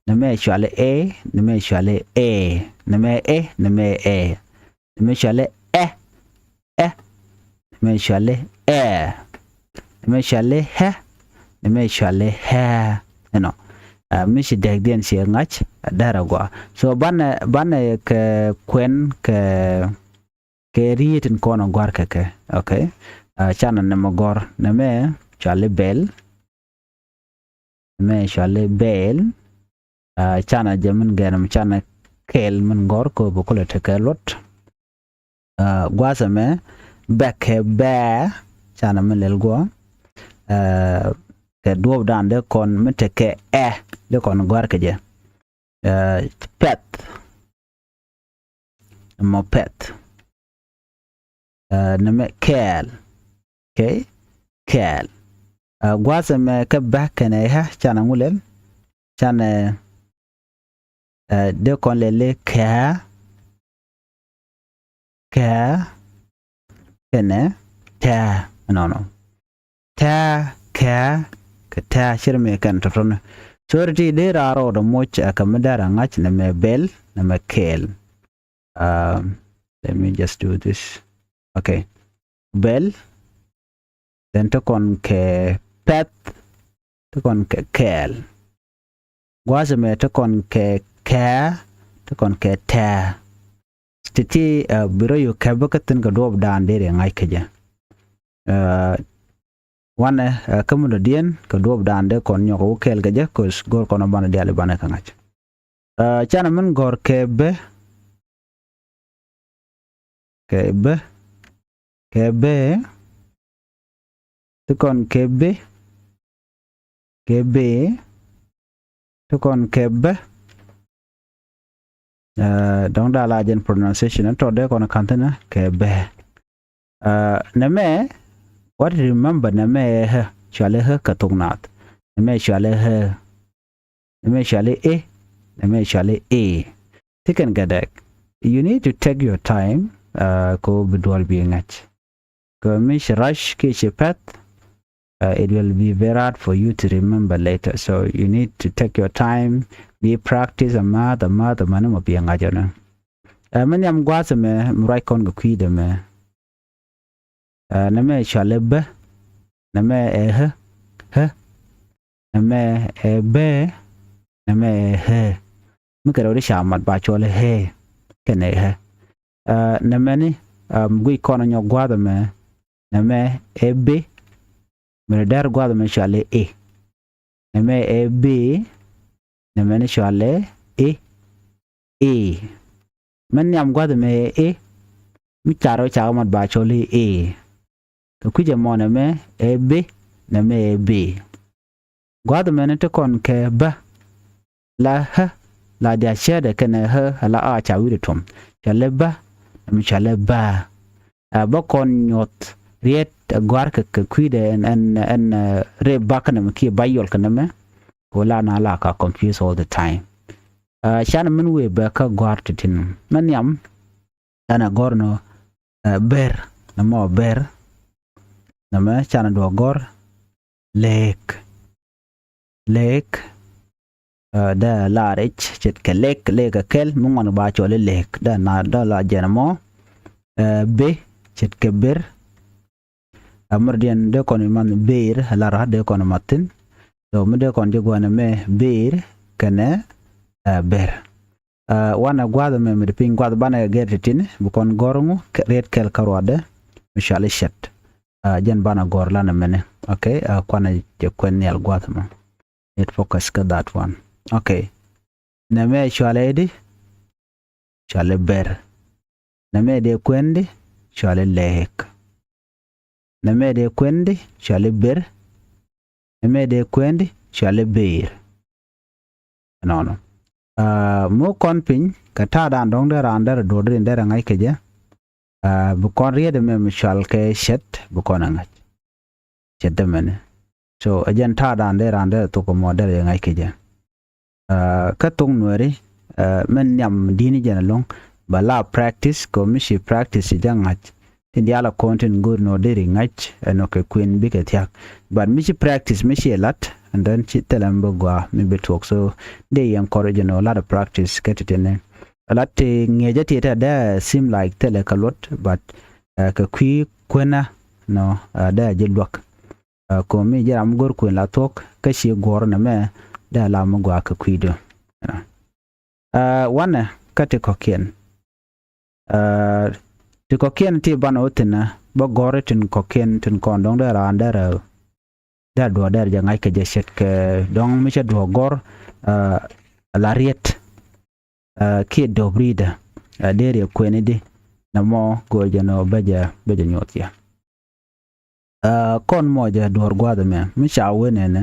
Nɛmɛ cualɛ ɛ, nɛmɛ cualɛ ɛ, nɛmɛ ɛ, nɛmɛ ɛ. Nɛmɛ cualɛ ɛ, ɛ. Nɛmɛ cualɛ ɛ. Nɛmɛ cualɛ ɛ, nɛmɛ cualɛ ɛ. Ɛnɔ. Ɛ, mi ci dɛkdiɛn ci ŋa̱c, ɛ, dɛr agua. So banɛ, banɛ kɛ kuɛn kɛ, kɛ riet in kɔn agɔ̱a̱r kɛ kɛ. Okay. Ɛ, canɛ nɛmɛ gɔ̱r. Nɛmɛ cualɛ bɛl. Nɛmɛ cualɛ bɛl. Ɛ, canɛ jɛ min gɛn, canɛ kɛl min gɔ̱r kɛ bɛ kulɛ tekɛ luɔt. Ɛ, gua̱a̱th ɛmɛ bɛ kɛ bɛ, canɛ min lɛl guɔ. Ɛ, kɛ duɔ̱ɔ̱p dan dee kɔn mi tekɛ ɛ, dee kɔn gɔ̱a̱r kɛ jɛ. Ɛ, pɛth. Nɛmɛ pɛth. Ɛ, nɛmɛ kɛɛl. Okay? Kɛɛl. Ɛ, gua̱a̱th ɛmɛ kä bä kɛnɛ ɣä, canɛ ŋu lɛl? Canɛ, ɛ, dee kɔn lɛl i̱ kɛɛ. Kɛɛ. Kɛnɛ tɛɛ. Ɛnɔnɔ. Tɛɛ, kɛɛ, kɛ tɛɛ, cir mi kɛn tɔ̱tɔ̱ni. So ti dee raar rɔɔdɛ moc, ɛ, kɛ mi dee rɛ ŋa̱c, nɛmɛ bɛl, nɛmɛ kɛɛl. Um, let me just do this. Okay. Bɛl, then te kɔn kɛ pɛth, te kɔn kɛ kɛɛl. Gua̱a̱th ɛmɛ te kɔn kɛ kɛɛ, te kɔn kɛ tɛɛ. Ti̱ti̱, ɛ, bi rɔ yio̱k kɛpä kä thi̱n kɛ duɔ̱ɔ̱p dan dee rɛ ŋa̱c kä jɛ. Ɛ, wanɛ, ɛ, kä mi dɔ̱diɛn kɛ duɔ̱ɔ̱p dan dee kɔn nyɔk wä kɛɛl kä jɛ, 'cause go̱r kɔn banɛ diaal i̱ banɛ kä ŋa̱c. Ɛ, canɛ min gɔ̱r kɛ bä. Kɛ bä. Kɛ bä. Ti kɔn kɛ bä. Kɛ bä. Ti kɔn kɛ bä. Ɛ, dɔ̱ŋ da̱a̱ la jɛn pronunciation tɔt dee kɔn ka̱n thi̱n kɛ bä. Ɛ, nɛmɛ, what remember nɛmɛ ɛ ɣä, cualɛ ɣä kɛ thok naath. Nɛmɛ cualɛ ɣä. Nɛmɛ cualɛ ɛ. Nɛmɛ cualɛ ɛ. Ti kɛn kɛ dɛk. You need to take your time, ɛ, kɛ ɣöö bi duɔl bi ŋa̱c. Kɛ mi ci rush kiɛ ci pɛth, ɛ, it will be very hard for you to remember later. So you need to take your time, bi practice a math, a math, a math, mɔ bi ŋa̱c ɔnɛ. Ɛ, mi nhiam gua̱a̱th ɛmɛ, mi ruac kɔn kɛ kui̱dɛ mɛ. Ɛ, nɛmɛ cualɛ bä, nɛmɛ ɛ ɣä, ɣä. Nɛmɛ ɛ bä, nɛmɛ ɛ ɣä. Mi kɛ rɛw di ca mat ba cualɛ ɣä, kɛnɛ ɣä. Ɛ, nɛmɛni, ɛ, mi guic kɔn nyɔk gua̱a̱th ɛmɛ, nɛmɛ ɛ bä, mi rɛ dɛr gua̱a̱th ɛmɛ cualɛ ɛ. Nɛmɛ ɛ bä, nɛmɛni cualɛ ɛ, ɛ. Mɛn nhiam gua̱a̱th ɛmɛ ɛ, ɛ. Mi car rɔ cakɛ mat ba cɔl i̱ ɛ. Kɛ kui̱c ɛmɔ nɛmɛ ɛ bä, nɛmɛ ɛ bä. Gua̱a̱th ɛmɛni te kɔn kɛ bä. La ɣä, la dia cäätdɛ kɛnɛ ɣä, la a ca wi̱cdɛ tuɔ̱m. Cualɛ bä, nɛmɛ cualɛ bä. Ɛ, bä kɔn nyuɔ̱th riet ɛ gɔ̱a̱r kɛ, kɛ kui̱dɛ ɛn, ɛn, ɛn, ɛ, rep bak kɛ nɛmɛ kiɛ ba yɔl kɛ nɛmɛ. Kɛ ɣöö la na la ka confuse all the time. Ɛ, canɛ min wëë bɛ kä gɔ̱a̱r ti̱ti̱ nɔ. Mɛ nhiam, canɛ gɔ̱r nɔ, ɛ, ber, nɛmɔ ber. Nɛmɛ canɛ duɔ̱ɔ̱k gɔ̱r lek. Lek, dee la rɛc ce̱tkɛ lek, lek ɛ kɛl, mi ŋuan ba cɔl i̱ lek, dee na dee la jɛn mɔ. Bi ce̱tkɛ ber. Ɛ mɛr diɛn dee kɔn i̱ man ber, ɛ la ra dee kɔn i̱ mathin. So mi dee kɔn ji̱ gua̱n ɛmɛ ber kɛnɛ ber. Wanɛ gua̱th ɛmɛ mi di piny gua̱th banɛ gɛr ti̱ti̱ni, bi kɔn gɔ̱r ŋu riet kɛl kä ruadɛ mi cɔal i̱ cɛt. Jɛn banɛ gɔ̱r lanɛ mɛni. Okay, kuanɛ jɛ kuɛn nhial gua̱th ɛmɔ. It focus kä that one. Okay. Nɛmɛ cɔalɛ di? Cɔalɛ ber. Nɛmɛ dee kuɛn di? Cɔalɛ lek. Nɛmɛ dee kuɛn di? Cɔalɛ ber. Nɛmɛ dee kuɛn di? Cɔalɛ ber. Nɔnɔ. Muk kɔn piny kɛ ta̱a̱ dan dɔ̱ŋ dee raan derɛ duɔ̱ɔ̱r dee raan derɛ ŋa̱c kɛ jɛ. Bi kɔn riet ɛmɛ mi cɔal kɛ cɛt bi kɔn ɛ ŋa̱c. Cɛt ɛmɛni. So ɛ jɛn ta̱a̱ dan dee raan derɛ thok ɛmɔ derɛ jɛ ŋa̱c kɛ jɛ. Kä thok nuɛri mɛn nhiam di̱i̱ni jɛn ɛlɔ̱ŋ. Bɛ la practice kɛ mi ci practice ci jɛ ŋa̱c. Tin diaal a kɔn tin go̱o̱r nɔ deri ŋa̱c ɛnɔ kɛ kuën bikɛ thia̱k. But mi ci practice mi ci lat, and then ci thilɛ mi bi gɔaa mi bi tuɔk. So dee yɛn kɔr jɛ nɔ lat practice kɛ ti̱ti̱ni. Lat ti ŋiɛcä ti tɛ dee seem like thilɛ kɛ luɔt, but kɛ kui̱ kuenä nɔ dee ji̱ luäk. Ko̱mi ji̱ ram go̱r kuën la thuɔ̱k kä ci guɔ̱r nɛmɛ dee la mi gɔaa kɛ kui̱du. Wanɛ kä ti kɔ̱kiɛn. Ti kɔ̱kiɛn ti banɛ wä thi̱n bä gɔ̱r tin kɔ̱kiɛn tin kɔn dɔ̱ŋ dee raan dee rɛ dee duɔ̱ɔ̱r dee rɛ jɛ ŋa̱c kɛ jɛ ce̱tkɛ dɔ̱ŋ mi cɛ duɔ̱ɔ̱r gɔ̱r. La riet kiɛ do̱p ri̱i̱dä dee riɛ kuɛni di nɛmɔ go̱o̱r jɛ nɔ bä jɛ bä jɛ nyuɔth yɛ. Kɔn mɔ jɛ duɔ̱ɔ̱r gua̱a̱th ɛmɛ mi ca wen ɛnɛ.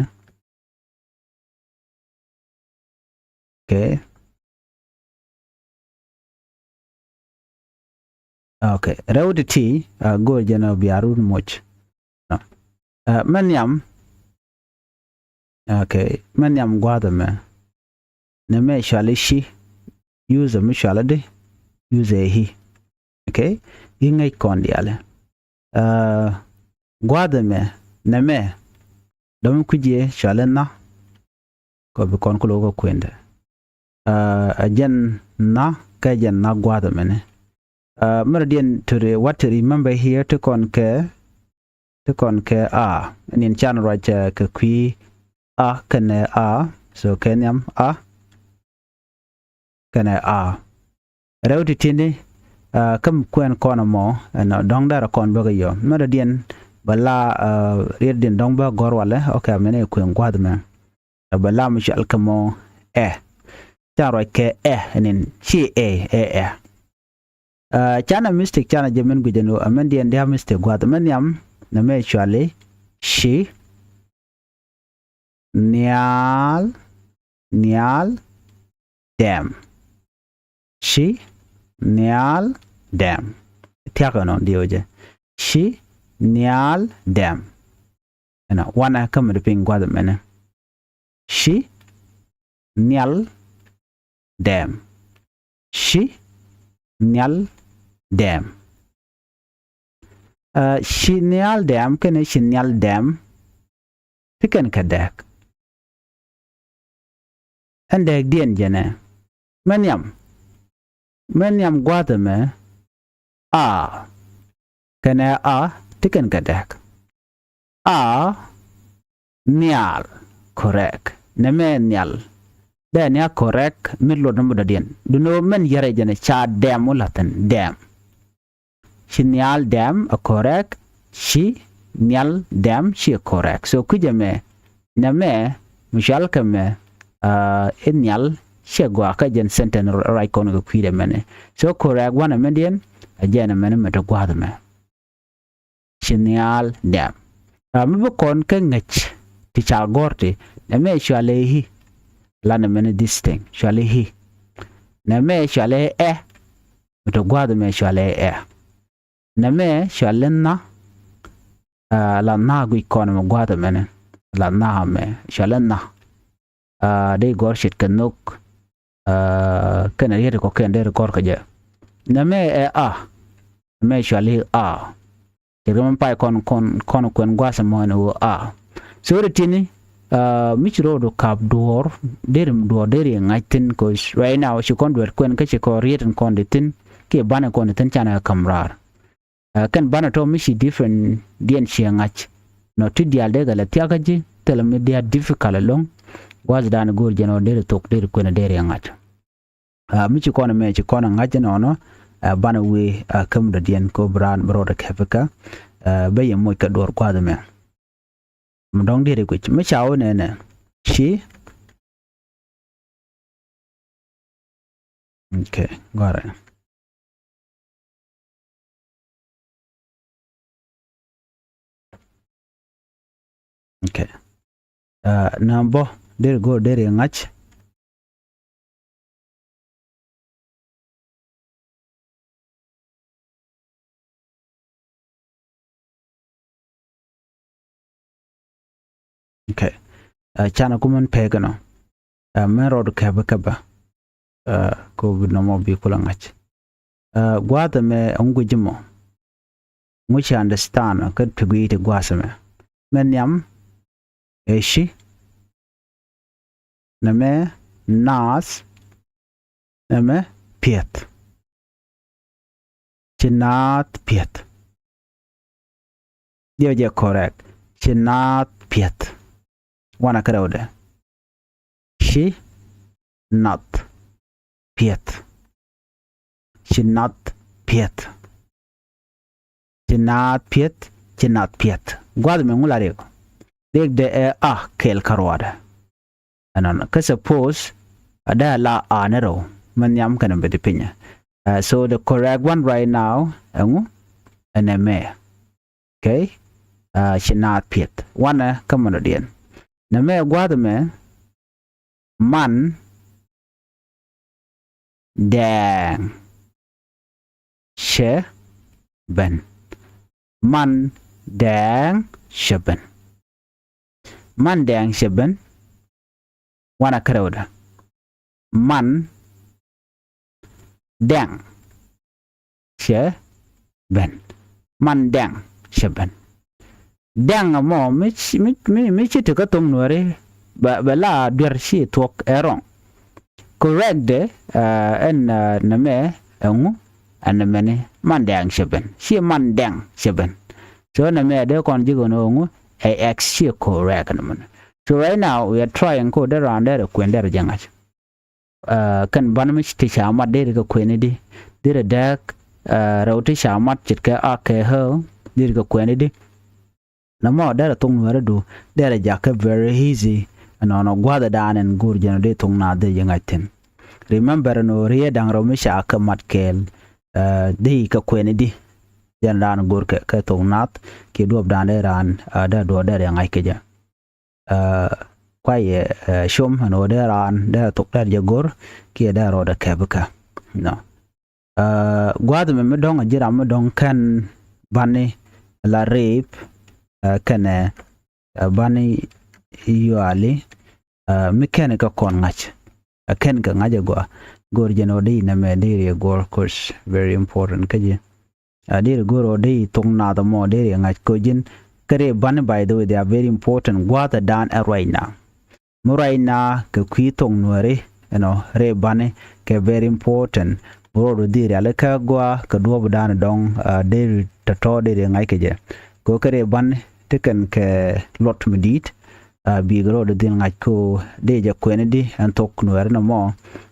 Okay. Okay. Rɛw ti ti go̱o̱r jɛ nɔ bia run moc. Mɛ nhiam. Okay. Mɛ nhiam gua̱a̱th ɛmɛ. Nɛmɛ cɔal i̱ ci. Use mi cɔal i̱ di. Use i̱. Okay. I̱ ŋäc kɔn diaal. Gua̱a̱th ɛmɛ nɛmɛ dɔ̱mi kui̱c yɛ cɔal i̱ nha. Kɔ bi kɔn kulok kä kuendɛ. Ɛ jɛn nha kɛ jɛn nha gua̱a̱th ɛmɛni. Mɛrɛ diɛn to re what to remember here ti kɔn kɛ ti kɔn kɛ a. Nin can ruac kɛ kui̱ a kɛnɛ a. So kɛ nhiam a kɛnɛ a. Rɛw ti ti̱ni kä mi kuɛn kɔn ɛmɔ ɛn dɔ̱ŋ dɛrɛ kɔn bäkɛ yɔ mɛrɛ diɛn bɛ la riet diɛn dɔ̱ŋ bä gɔ̱r walɛ. Okay, mɛn ɛ kuɛn gua̱th mɛ. Ɛ bɛ la mi cɔal kɛ mɔ ɛ. Ca ruac kɛ ɛ ɛn in ci ɛ ɛ ɛ. Canɛ mistake canɛ jɛ mɛn guic ɛn ɣöö ɛ mɛn diɛn dia̱ mistake gua̱th mɛn nhiam nɛ mɛ cɔali ci nhial nhial dɛm. Ci nhial dɛm. Thia̱k ɛnɔ diɛ wecɛ ci nhial dɛm. Ɛnɔ wanɛ kä mi di piny gua̱th ɛmɛnɛ. Ci nhial dɛm. Ci nhial dɛm. Ci nhial dɛm kɛnɛ ci nhial dɛm. Ti kɛn kɛ dɛk. Ɛn dɛk diɛn jɛnɛ mɛ nhiam. Mɛ nhiam gua̱a̱th ɛmɛ a kɛnɛ a ti kɛn kɛ dɛk. A nhial correct nɛ mɛ nhial. Dee nhial correct mi luɔt ni mi dɔ̱diɛn duno mɛn yɛrɛ jɛnɛ ca dɛm wä la̱thin dɛm. Ci nhial dɛm a correct. Ci nhial dɛm ci a correct. So kui̱cɛ mɛ nɛ mɛ mi cual kɛ mɛ i̱ nhial ci a gɔaa kä jɛn sentence ruac kɔn kɛ kui̱dɛ mɛnɛ. So correct wanɛ mɛndiɛn a jɛn mɛnɛ mɛ ti gua̱a̱th mɛ. Ci nhial dɛm. Mi bi kɔn kä ŋäc ti ca gɔ̱r ti nɛ mɛ cualɛ i̱ lanɛ mɛnɛ this thing cualɛ i̱ nɛ mɛ cualɛ ɛ. Mi ti gua̱a̱th mɛ cualɛ ɛ. Nɛ mɛ cualɛ nha. La nha guic kɔn mɛ gua̱a̱th mɛnɛ la nha mɛ cualɛ nha. Dee gɔ̱r ce̱tkɛ nhök. Kɛnɛ riet kɔ kɛn dee kɔr kɛ jɛ. Nɛ mɛ ɛ a. Nɛ mɛ cuali a. Ce̱tkɛ mɛ pay kɔn kɔn kɔn kuɛn gua̱a̱th mɔ ɛn ɣöö a. So ri ti̱ni Aa, mi ci rɔɔdu kap duɔ̱ɔ̱r, deri duɔ̱ɔ̱r deri ŋa̱c thi̱n, 'cause right now ci kɔn duet kuɛn kä ci kɔn riet in kɔn di thi̱n, kiɛ banɛ kɔn di thi̱n canɛ käm raar. Aa, kɛn banɛ tɔ mi ci different diɛn ciɛ ŋa̱c. Nɔ ti diaal dee kɛ lɛ thiakä ji̱, thilɛ mi diaal difficult ɛlɔ̱ŋ. Gua̱thdan go̱o̱r jɛn ɔ deri thok, deri kuɛn deri ŋa̱c. Aa, mi ci kɔn ɛmɛ ci kɔn ɛ ŋa̱c ɛnɔnɔ, aa, banɛ wee, aa, käm dɔ̱diɛn kɛ ɣöö bi raan bi rɔɔdɛ kɛpikä, aa, bä yɛ moc kɛ duɔ̱ɔ̱r gua̱a̱th ɛmɛ. Mi dɔ̱ŋ diet ɛ guic mi ca wä nɛnɛ ci. Okay, gɔrɛ. Okay. Aa, na bä deri go̱o̱r deri ŋa̱c. Okay. Aa, canɛ kumɛn pek ɛnɔ. Aa, mɛn rɔɔdu kɛpɛ kɛpɛ. Aa, kɛ ɣöö bi nɔmɔ bi kulɛ ŋa̱c. Aa, gua̱a̱th ɛmɛ ɛŋu gui̱c mɔ? Ŋu ci understand kä ti gui̱i̱c ti gua̱a̱th ɛmɛ? Mɛ nhiam ɛ ci, nɛmɛ naath, nɛmɛ piɛth. Ci naath piɛth. Diɛ jɛ correct. Ci naath piɛth. Wanɛ kärɛwdɛ. Ci nath piɛth. Ci nath piɛth. Ci naath piɛth. Ci nath piɛth. Gua̱th mɛ ŋu la riɛk? Riɛkdɛ ɛ a kɛɛl kä ruaadɛ. Ɛnɔnɔ kä suppose a dee la a ni rɛw mɛ nhiam kɛnɛ bɛ di pinyɛ. Uh, so the correct one right now ɛŋu? Ɛnɛ mɛ. Okay. Aa, ci naath piɛth. Wanɛ kä mɛn dɔ̱diɛn. Nɛmɛ gua̱a̱th ɛmɛ, man dɛɛŋ cɛ ben. Man dɛɛŋ cɛ ben. Man dɛɛŋ cɛ ben. Wanɛ kärɛwdɛ. Man dɛŋ cɛ ben. Man dɛŋ cɛ ben. Dɛŋ ɛmɔ mi ci, mi, mi, mi ci ti kä thoŋ nuɔri bɛ, bɛ la duer ci thuɔk ɛ wrong. Correct dɛ, aa, ɛn, aa, nɛmɛ ɛŋu? Ɛn nɛmɛni man dɛŋ cɛ ben. Ci man dɛŋ cɛ ben. So nɛmɛ dee kɔn ji̱ kɔn ɛŋu? Ɛ X ci correct nɛmɛni. So right now we are trying ko dee raan dee rɛ kuɛn dee rɛ jɛ ŋa̱c. Aa, kɛn ban mi ti ca mat deri kɛ kuɛni di, deri dɛɛk, aa, rɛw ti ca mat ce̱tkɛ a kɛ ɣä, deri kɛ kuɛni di. Nɛmɔ derɛ thok nuɛɛri du derɛ jakä very easy. Ɛnɔnɔ gua̱thɛ daan ɛn go̱o̱r jɛn ɔ dee thok naath dee jɛ ŋa̱c thi̱n. Remember ɛn ɣöö riee da̱ŋ rɛw mi ca kɛ mat kɛɛl, aa, dee kɛ kuɛni di. Jɛn daan go̱o̱r kɛ, kɛ thok naath kiɛ duɔ̱ɔ̱p daan dee raan, aa, dee duɔ̱ɔ̱r derɛ ŋa̱c kɛ jɛ. Aa, kuayɛ, aa, com ɛn ɣöö dee raan dee thok dee jɛ go̱r kiɛ dee rɔɔdɛ kɛpikä. Nɔ. Aa, gua̱a̱th ɛmɛ mi dɔ̱ŋ a ji̱ ram mi dɔ̱ŋ kɛn bani la rip, aa, kɛnɛ, aa, bani yuali, aa, mi kɛn kɛ kɔn ŋa̱c. Aa, kɛn kɛ ŋa̱c a gɔaa. Go̱r jɛn ɣöö dee inɛmɛ dee riɛ go̱r, 'cause very important kä ji̱. Aa, deri go̱r ɣöö dee thok naath ɛmɔ deri ŋa̱c kɛ ji̱n. Kä rip bani, by the way, they are very important. Gua̱a̱th ɛ daan ɛ right now. Mi right now kɛ kui̱ thok nuɛɛri, you know, rip bani kɛ very important. Mi rɔɔdu dhi riali kä gɔaa kɛ duɔ̱ɔ̱p daan dɔ̱ŋ, aa, deri tɔ̱tɔ̱ deri ŋa̱c kɛ jɛ. Kɛ ɣöö kɛ rip bani ti kɛn kɛ luɔt mi di̱i̱t, aa, bikɛ rɔɔdu dhi ŋa̱c kɛ ɣöö dee jɛ kuɛni di ɛn thok nuɛɛri nɔmɔ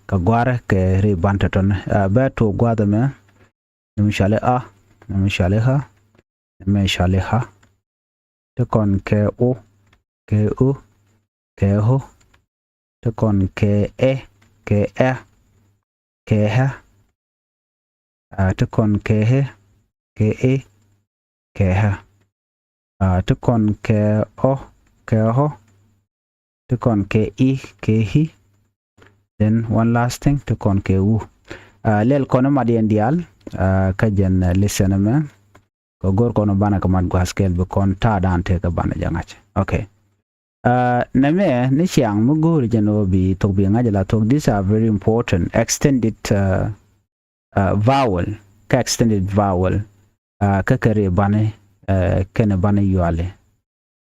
kɛ gua̱a̱r kɛ rip bani tɔ̱tɔ̱ni. Aa, bɛ tuɔɔk gua̱a̱th ɛmɛ. Nɛmɛ cɔali a, nɛmɛ cɔali ɣä, nɛmɛ cɔali ɣä. Ti kɔn kɛ o, kɛ o, kɛ o. Ti kɔn kɛ ɛ, kɛ ɛ, kɛ ɛ. Aa, ti kɔn kɛ ɛ, kɛ ɛ, kɛ ɛ. Aa, ti kɔn kɛ ɔ, kɛ ɔ. Ti kɔn kɛ i, kɛ i. Then one last thing, ti kɔn kɛ u. Aa, lɛl kɔn mat yɛn diaal, aa, kä jɛn, aa, lesson ɛmɛ. Kɛ go̱r kɔn banɛ kɛ mat gua̱a̱th kɛɛl bi kɔn ta̱a̱ daan tëë kɛ banɛ jɛ ŋa̱c. Okay. Aa, nɛmɛ ni ciaŋ mi go̱o̱ri jɛn ɣöö bi thok bi ŋa̱c la thok. These are very important. Extended, aa, aa, vowel, kä extended vowel, aa, kä kɛ rip bani, aa, kɛnɛ bani yuali.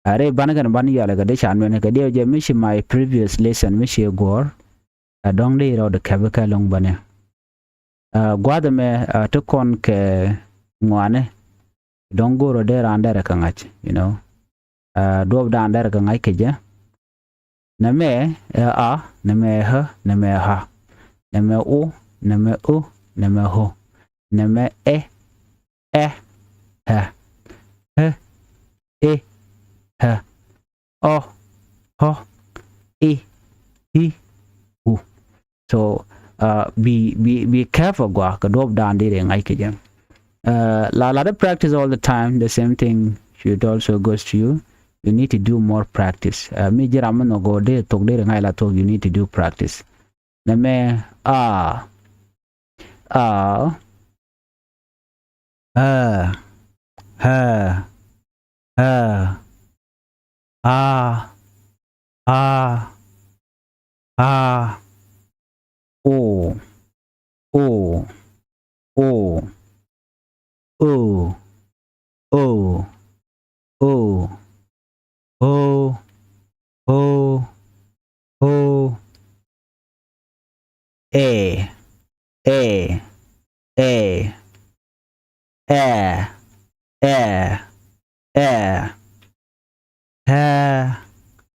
Ɛ rɛy banɛ kɛn ban yɔalɛ kɛ dee ca nuɛn kɛ diɛw jɛ mi ci my previous lesson mi ci guɔ̱ɔ̱r. Ɛ dɔ̱ŋ dee rɔɔdɛ kɛpi kɛ lo̱ŋ bäni. Ɛ gua̱a̱th ɛmɛ ɛ ti kɔn kɛ ŋuani. Dɔ̱ŋ go̱o̱rä dee raan derɛ kɛ ŋa̱c, you know. Ɛ duɔ̱ɔ̱p daan derɛ kɛ ŋa̱c kɛ jɛ. Nɛmɛ ɛ a, nɛmɛ ɛ ä, nɛmɛ ɛ ɣä. Nɛmɛ u, nɛmɛ u, nɛmɛ ɣu. Nɛmɛ ɛ, ɛ, ɛ. Ɛ, ɛ, ɛ. Ɔ, ɔ, i, i, u. So, uh, bi, bi, bi careful gua kɛ duɔ̱ɔ̱p daan dee rɛ ŋa̱c kɛ jɛ. Uh, la, la dee practice all the time, the same thing should also goes to you. You need to do more practice. Uh, mi ji̱ ram mi nhɔk gɔɔ dee thok dee rɛ ŋa̱c la thok, you need to do practice. Nɛmɛ a, a, ɛ, ɛ, ɛ, a, a, a, o, o, o, o, o, o, o, o, o, ɛ, ɛ, ɛ, ɛ, ɛ, ɛ, ɛ, ɛ, ɛ, ɛ,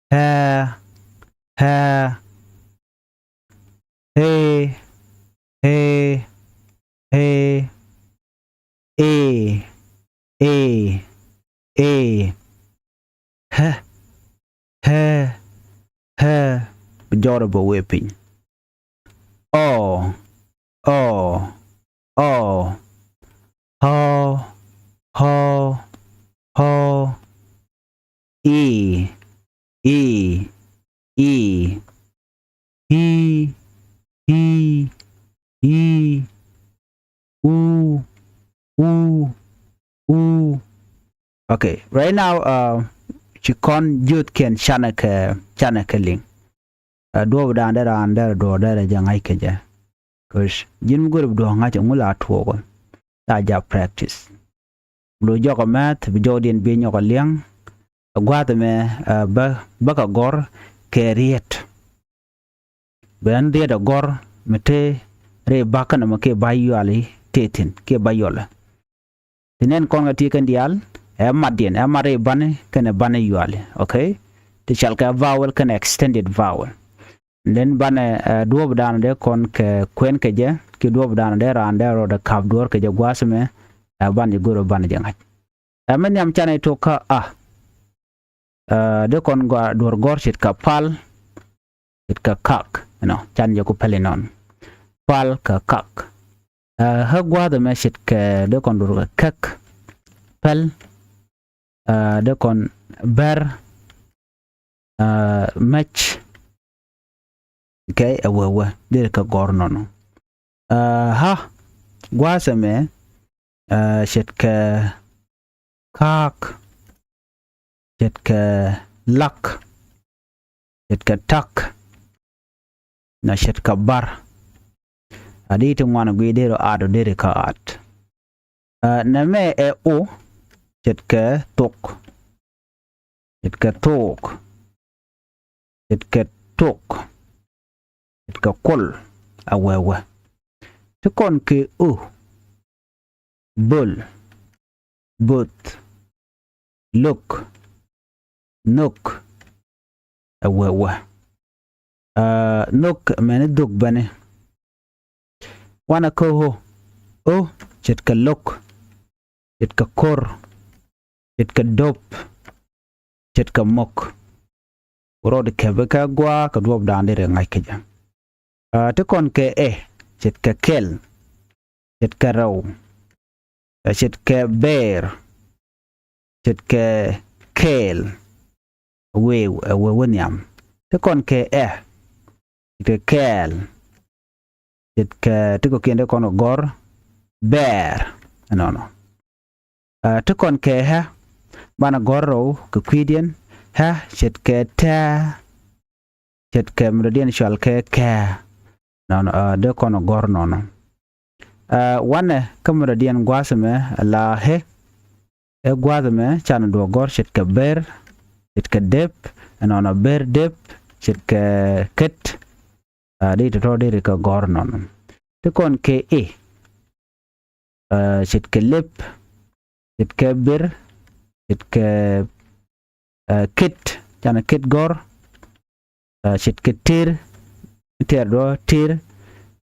ɛ, ɛ, ɛ, ɛ, ɛ, ɛ, ɛ, ɛ, ɛ, bi jɔrɛ bɛ wee piny. Ɔ, ɔ, ɔ, ɔ, ɔ, ɔ, i, i, i, i, i, i, u, u, u. Okay, right now, uh, ci kɔn jiöthkiɛn canɛ kɛ, canɛ kɛ liŋ. Uh, duɔ̱ɔ̱p daan dee raan dee rɛ duɔ̱ɔ̱r dee rɛ jɛ ŋa̱c kɛ jɛ. Cause ji̱n mi go̱o̱ri bi duɔ̱ɔ̱k ŋa̱c ɛŋu la tuɔɔk ɔ. La ja practice. Lo jɔk ɔ mɛth bi jɔkdiɛn bi nyɔk ɔ liɛŋ. Ɛ gua̱a̱th ɛmɛ, uh, bä, bä kɛ gɔ̱r kɛ riet. Bɛ ɛn riet ɛ gɔ̱r mi te rɛy ba̱k kɛnɛ mɛ kiɛ ba̱ yuali tëë thi̱n kiɛ ba̱ yɔlɛ. Ti nɛn kɔn kɛ ti kɛn diaal ɛ matdiɛn, ɛ mat rɛy bani kɛnɛ bani yuali, okay? Ti cɔalkɛ vowel kɛnɛ extended vowel. Then banɛ, ɛ, duɔ̱ɔ̱p daan dee kɔn kɛ kuɛn kɛ jɛ kiɛ duɔ̱ɔ̱p daan dee raan dee rɔɔdɛ ka̱p duɔ̱ɔ̱r kɛ jɛ gua̱a̱th ɛmɛ, ɛ, banɛ jɛ go̱r ɛ banɛ jɛ ŋa̱c. Ɛ mɛ nhiam canɛ tok kä a. Ɛ, dee kɔn gɔaa duɔ̱ɔ̱r gɔ̱r ce̱tkɛ pal, ce̱tkɛ kak, you know, can jɛ ku pɛl inɔn. Pal kɛ kak. Ɛ, ɣä gua̱a̱th ɛmɛ ce̱tkɛ dee kɔn duɔ̱ɔ̱r kɛ kɛk, pɛl, ɛ, dee kɔn bɛr, ɛ, mɛc. Okay, ɛ wee wee dee kɛ gɔ̱r nɔnɔ. Ɛ, ɣä gua̱a̱th ɛmɛ, ɛ, ce̱tkɛ ka̱a̱k, ce̱tkɛ lak, ce̱tkɛ tak, na ce̱tkɛ bar. A di ti ŋuan gui deri at ɔ deri kä at. Ɛ, nɛmɛ ɛ o, ce̱tkɛ thok, ce̱tkɛ thok, ce̱tkɛ tok, ce̱tkɛ kol, a wee wee. Ti kɔn kɛ o, böl, both, lo̱k, nhök, ɛ wee wee. Ɛ, nhök mɛni dhök bäni. Wanɛ kä ɣöö, ɣöö ce̱tkɛ lo̱k, ce̱tkɛ ko̱r, ce̱tkɛ do̱p, ce̱tkɛ mök. Rɔɔd kɛpɛ kɛ gua̱a̱ kɛ duɔ̱ɔ̱p daan deri ŋa̱c kɛ jɛ. Ɛ, ti kɔn kɛ ɛ, ce̱tkɛ kɛl, ce̱tkɛ rɛw, ɛ, ce̱tkɛ bɛɛr, ce̱tkɛ kɛɛl. Wee, ɛ wee wä nhiam. Ti kɔn kɛ ɛ, ce̱tkɛ kɛɛl, ce̱tkɛ ti kɔ̱kiɛn ti kɔn kɛ gɔ̱r bɛɛr. Ɛnɔnɔ. Ɛ, ti kɔn kɛ ɣä, banɛ gɔ̱r rɛw kɛ kui̱diɛn, ɣä ce̱tkɛ tɛ̱̈ɛ̱̈, ce̱tkɛ mi dɔ̱diɛn cɔalkɛ kɛ̱̈ɛ̱̈. Nɔnɔ, ɛ, dee kɔn gɔ̱r nɔnɔ. Ɛ, wanɛ kä mi dɔ̱diɛn gua̱a̱th ɛmɛ la ɣä. Ɛ gua̱a̱th ɛmɛ canɛ duɔ̱ɔ̱r gɔ̱r ce̱tkɛ ber, ce̱tkɛ dep, ɛnɔnɔ ber dep, ce̱tkɛ ket. Aa, di tɔ̱tɔ̱ di ri kɛ gɔ̱r nɔnɔ. Ti kɔn kɛ i, aa, ce̱tkɛ lep, ce̱tkɛ ber, ce̱tkɛ, aa, ket, canɛ ket gɔ̱r, aa, ce̱tkɛ ter, ter duɔ ter,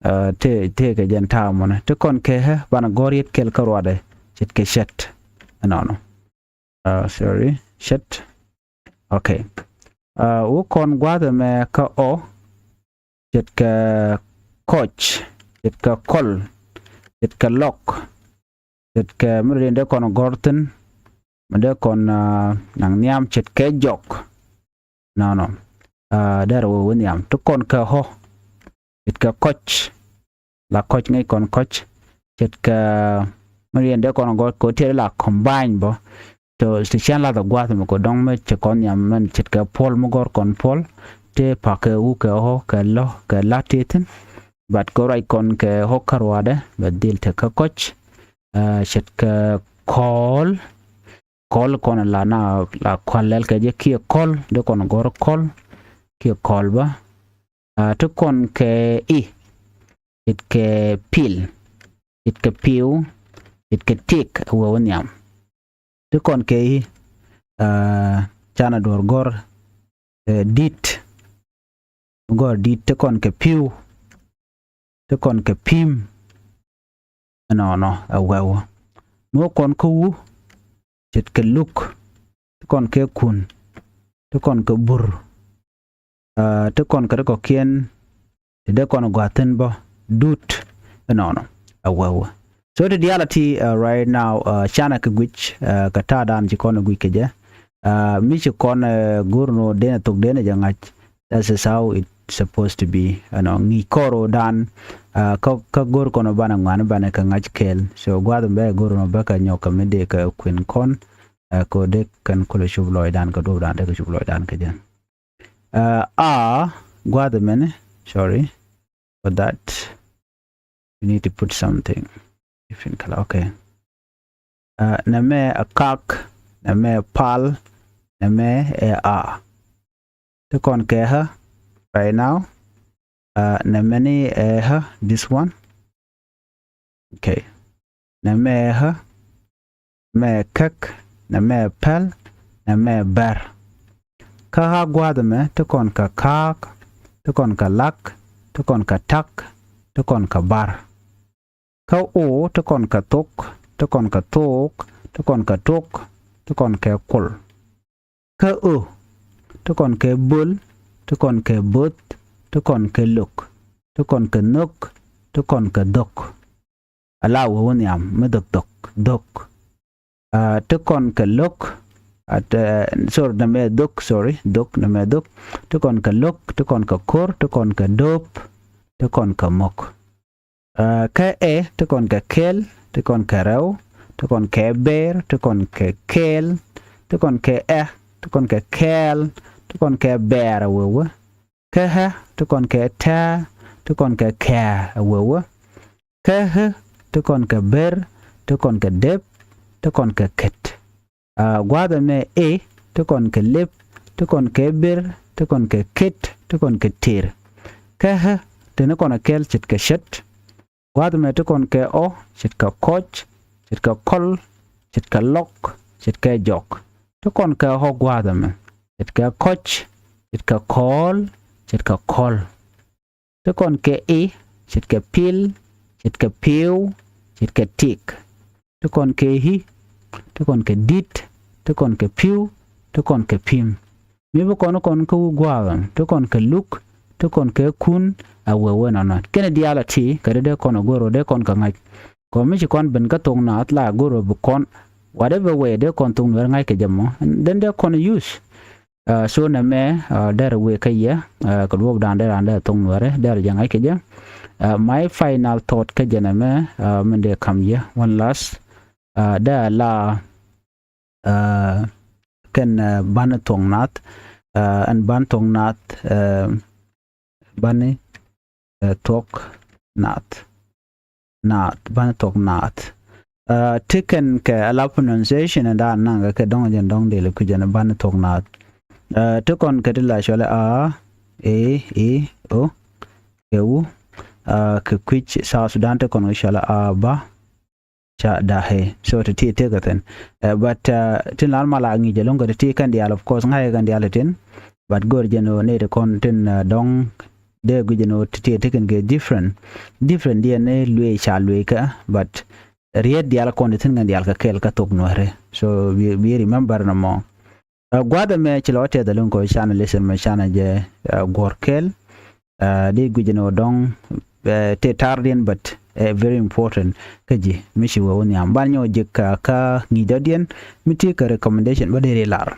aa, te, te kɛ jɛn ta̱a̱ mɔnɛ. Ti kɔn kɛ ɣä banɛ gɔ̱r yet kɛl kä ruadɛ, ce̱tkɛ cɛt. Ɛnɔnɔ. Aa, sorry, cɛt. Okay. Aa, wä kɔn gua̱a̱th ɛmɛ kä ɔ, ce̱tkɛ kɔc, ce̱tkɛ kɔl, ce̱tkɛ lɔk, ce̱tkɛ mi rɛy dee kɔn gɔ̱r thi̱n, mi dee kɔn, aa, naŋ nhiam ce̱tkɛ jɔk. Nɔnɔ. Aa, derɛ wä wä nhiam. Ti kɔn kɛ ɣɔ̱, ce̱tkɛ kɔc, la kɔc ŋäc kɔn kɔc, ce̱tkɛ mi rɛy dee kɔn gɔ̱r kɛ ɣöö tiɛt la combine bä. Tɔ ti cɛn lath ɛ gua̱a̱th ɛmɛ kɛ dɔ̱ŋ mi ci kɔn nhiam mɛn ce̱tkɛ puɔl mi gɔ̱r kɔn puɔl. Tëë pa̱kɛ wukɛ ɣɔ̱ kɛ lɔ̱ kɛ la̱t tëë thi̱n. But kɛ ruac kɔn kɛ ɣɔ̱ kä ruaadɛ bɛ dhil tekɛ kɔc. Aa, ce̱tkɛ kɔɔl. Kɔl kɔn la na la kual lɛl kɛ jɛ kiɛ kɔl, dee kɔn gɔ̱r kɔl kiɛ kɔl bä. Aa, ti kɔn kɛ i, ce̱tkɛ pil, ce̱tkɛ piw, ce̱tkɛ tik, ɛ wee wä nhiam. Ti kɔn kɛ i, aa, canɛ duɔ̱r gɔ̱r, ɛ, dit. Gɔ̱r dit, ti kɔn kɛ piw, ti kɔn kɛ pim. Ɛnɔnɔ ɛ wee wä. Mi wä kɔn kä wu, ce̱tkɛ luk, ti kɔn kɛ kun, ti kɔn kɛ bur. Aa, ti kɔn kɛ ti kɔ̱kiɛn, ti dee kɔn gua̱a̱th thi̱n bä, dut. Ɛnɔnɔ ɛ wee wä. So ti diaal a ti, aa, right now, aa, canɛ kɛ guic, aa, kɛ ta̱a̱dan ci kɔn ɛ guic kɛ jɛ. Aa, mi ci kɔn, aa, go̱r ni ɣöö den ɛ thok den ɛ jɛ ŋa̱c. That is how it supposed to be. Ɛnɔ ŋi̱i̱c kɔr ɣöö dan, aa, kä, kä go̱r kɔn ɣöö banɛ ŋuan banɛ kɛ ŋa̱c kɛɛl. So gua̱a̱th ɛmɛ bɛ go̱r ni ɣöö bä kɛ nyɔk kɛ mi dee kɛ kuën kɔn, aa, kɛ ɣöö dee kɛn kulɛ cup lɔcdan kɛ duɔ̱pdan dee kɛ cup lɔcdan kɛ jɛ. Aa, a gua̱a̱th ɛmɛni, sorry for that. You need to put something. If in color, okay. Aa, nɛmɛ ɛ kak, nɛmɛ ɛ pal, nɛmɛ ɛ a. Ti kɔn kɛ ɣä right now. Aa, nɛmɛni ɛ ɣä, this one. Okay. Nɛmɛ ɛ ɣä, nɛmɛ ɛ käk, nɛmɛ ɛ päl, nɛmɛ ɛ bär. Kä ɣä gua̱a̱th ɛmɛ ti kɔn kɛ ka̱a̱k, ti kɔn kɛ lak, ti kɔn kɛ tak, ti kɔn kɛ bar. Kä o ti kɔn kɛ thok, ti kɔn kɛ thook, ti kɔn kɛ tok, ti kɔn kɛ kol. Kä ö ti kɔn kɛ böl, ti kɔn kɛ böth, ti kɔn kɛ lök, ti kɔn kɛ nhök, ti kɔn kɛ dhök. Ala wee wä nhiam mi dhök dhök, dhök. Aa, ti kɔn kɛ lök, aa, sorry, nɛmɛ dhök, sorry, dhök, nɛmɛ dhök. Ti kɔn kɛ lök, ti kɔn kɛ ko̱r, ti kɔn kɛ dööp, ti kɔn kɛ mök. Aa, kä ɛ ti kɔn kɛ kɛl, ti kɔn kɛ rɛw, ti kɔn kɛ bɛɛr, ti kɔn kɛ kɛɛl, ti kɔn kɛ ɛ, ti kɔn kɛ kɛɛl, ti kɔn kɛ bɛɛr ɛ wee wä. Kä ɣä ti kɔn kɛ tɛɛ, ti kɔn kɛ kɛɛ ɛ wee wä. Kä ɣä ti kɔn kɛ ber, ti kɔn kɛ dep, ti kɔn kɛ ket. Aa, gua̱a̱th ɛmɛ ɛ ti kɔn kɛ lep, ti kɔn kɛ ber, ti kɔn kɛ ket, ti kɔn kɛ ter. Kä ɣä teni kɔn kɛl ce̱tkɛ cɛt. Gua̱a̱th ɛmɛ ti kɔn kɛ ɔ, ce̱tkɛ kɔc, ce̱tkɛ kɔl, ce̱tkɛ lɔk, ce̱tkɛ jɔk. Ti kɔn kɛ ɣä gua̱a̱th ɛmɛ, ce̱tkɛ kɔc, ce̱tkɛ kɔɔl, ce̱tkɛ kɔl. Ti kɔn kɛ i, ce̱tkɛ pil, ce̱tkɛ piw, ce̱tkɛ tik. Ti kɔn kɛ i̱, ti kɔn kɛ di̱t, ti kɔn kɛ pi̱w, ti kɔn kɛ pi̱m. Mi bi kɔn kɔn kä wä gua̱a̱th ɛn, ti kɔn kɛ luk, ti kɔn kɛ kun, a wee wee nɔnɔ. Kɛnɛ diaal a ti kɛ ti dee kɔn a go̱r ɔ dee kɔn kɛ ŋa̱c. Kɔn mi ci kɔn ben kä thok naath la go̱r ɔ bi kɔn, whatever way dee kɔn thok nuɛr ŋa̱c kɛ jɛ mɔ, den dee kɔn use. Aa, so nɛmɛ, aa, derɛ wee kä yɛ, aa, kɛ duɔ̱ɔ̱pdan derɛ an derɛ thok nuɛrɛ derɛ jɛ ŋa̱c kɛ jɛ. Aa, my final thought kä jɛ nɛmɛ, aa, min dee kam yɛ one last, aa, derɛ la, aa, kɛn, aa, bani thok naath, aa, ɛn bani thok naath, aa, bani, aa, thok naath. Naath, bani thok naath. Aa, ti kɛn kɛ ala pronunciation in daan naŋ kɛ dɔŋ jɛn dɔŋ dil kui̱ jɛn bani thok naath. Ti kɔn kɛ ti la cɔalɛ a, e, i, o, kɛ u. Kɛ kui̱c South Sudan ti kɔn kɛ cɔalɛ a, ba, ca, da, he. So ti ti tekɛ thi̱n. But tin lar mal a ŋi̱i̱c ɛlɔ̱ŋ kɛ ti ti kɛn diaal, of course ŋa̱cɛ kɛn diaal ti tin. But go̱o̱r jɛn ɣöö nɛy ti kɔn tin dɔ̱ŋ dee gui̱c jɛn ɣöö ti ti tekɛn kɛ different, different diɛn ni luëëc ca luëëc kä, but riet diaal kɔn ti thi̱n kɛn diaal kɛ kɛɛl kä thok Nuäärɛ. So bi, bi remember nɔmɔ. Gua̱a̱th ɛmɛ ci lɔ tɛth ɛlɔ̱ŋ kɛ canɛ lesson mɛ canɛ jɛ guɔ̱r kɛɛl. Di guic ni wä dɔ̱ŋ tëë ta̱rdiɛn, but very important kä ji̱ mi ci wä wä nhiam. Ban nyɛ wä ji̱ kä ŋi̱i̱c dɔ̱diɛn mi ti kɛ recommendation bä dee ri lar.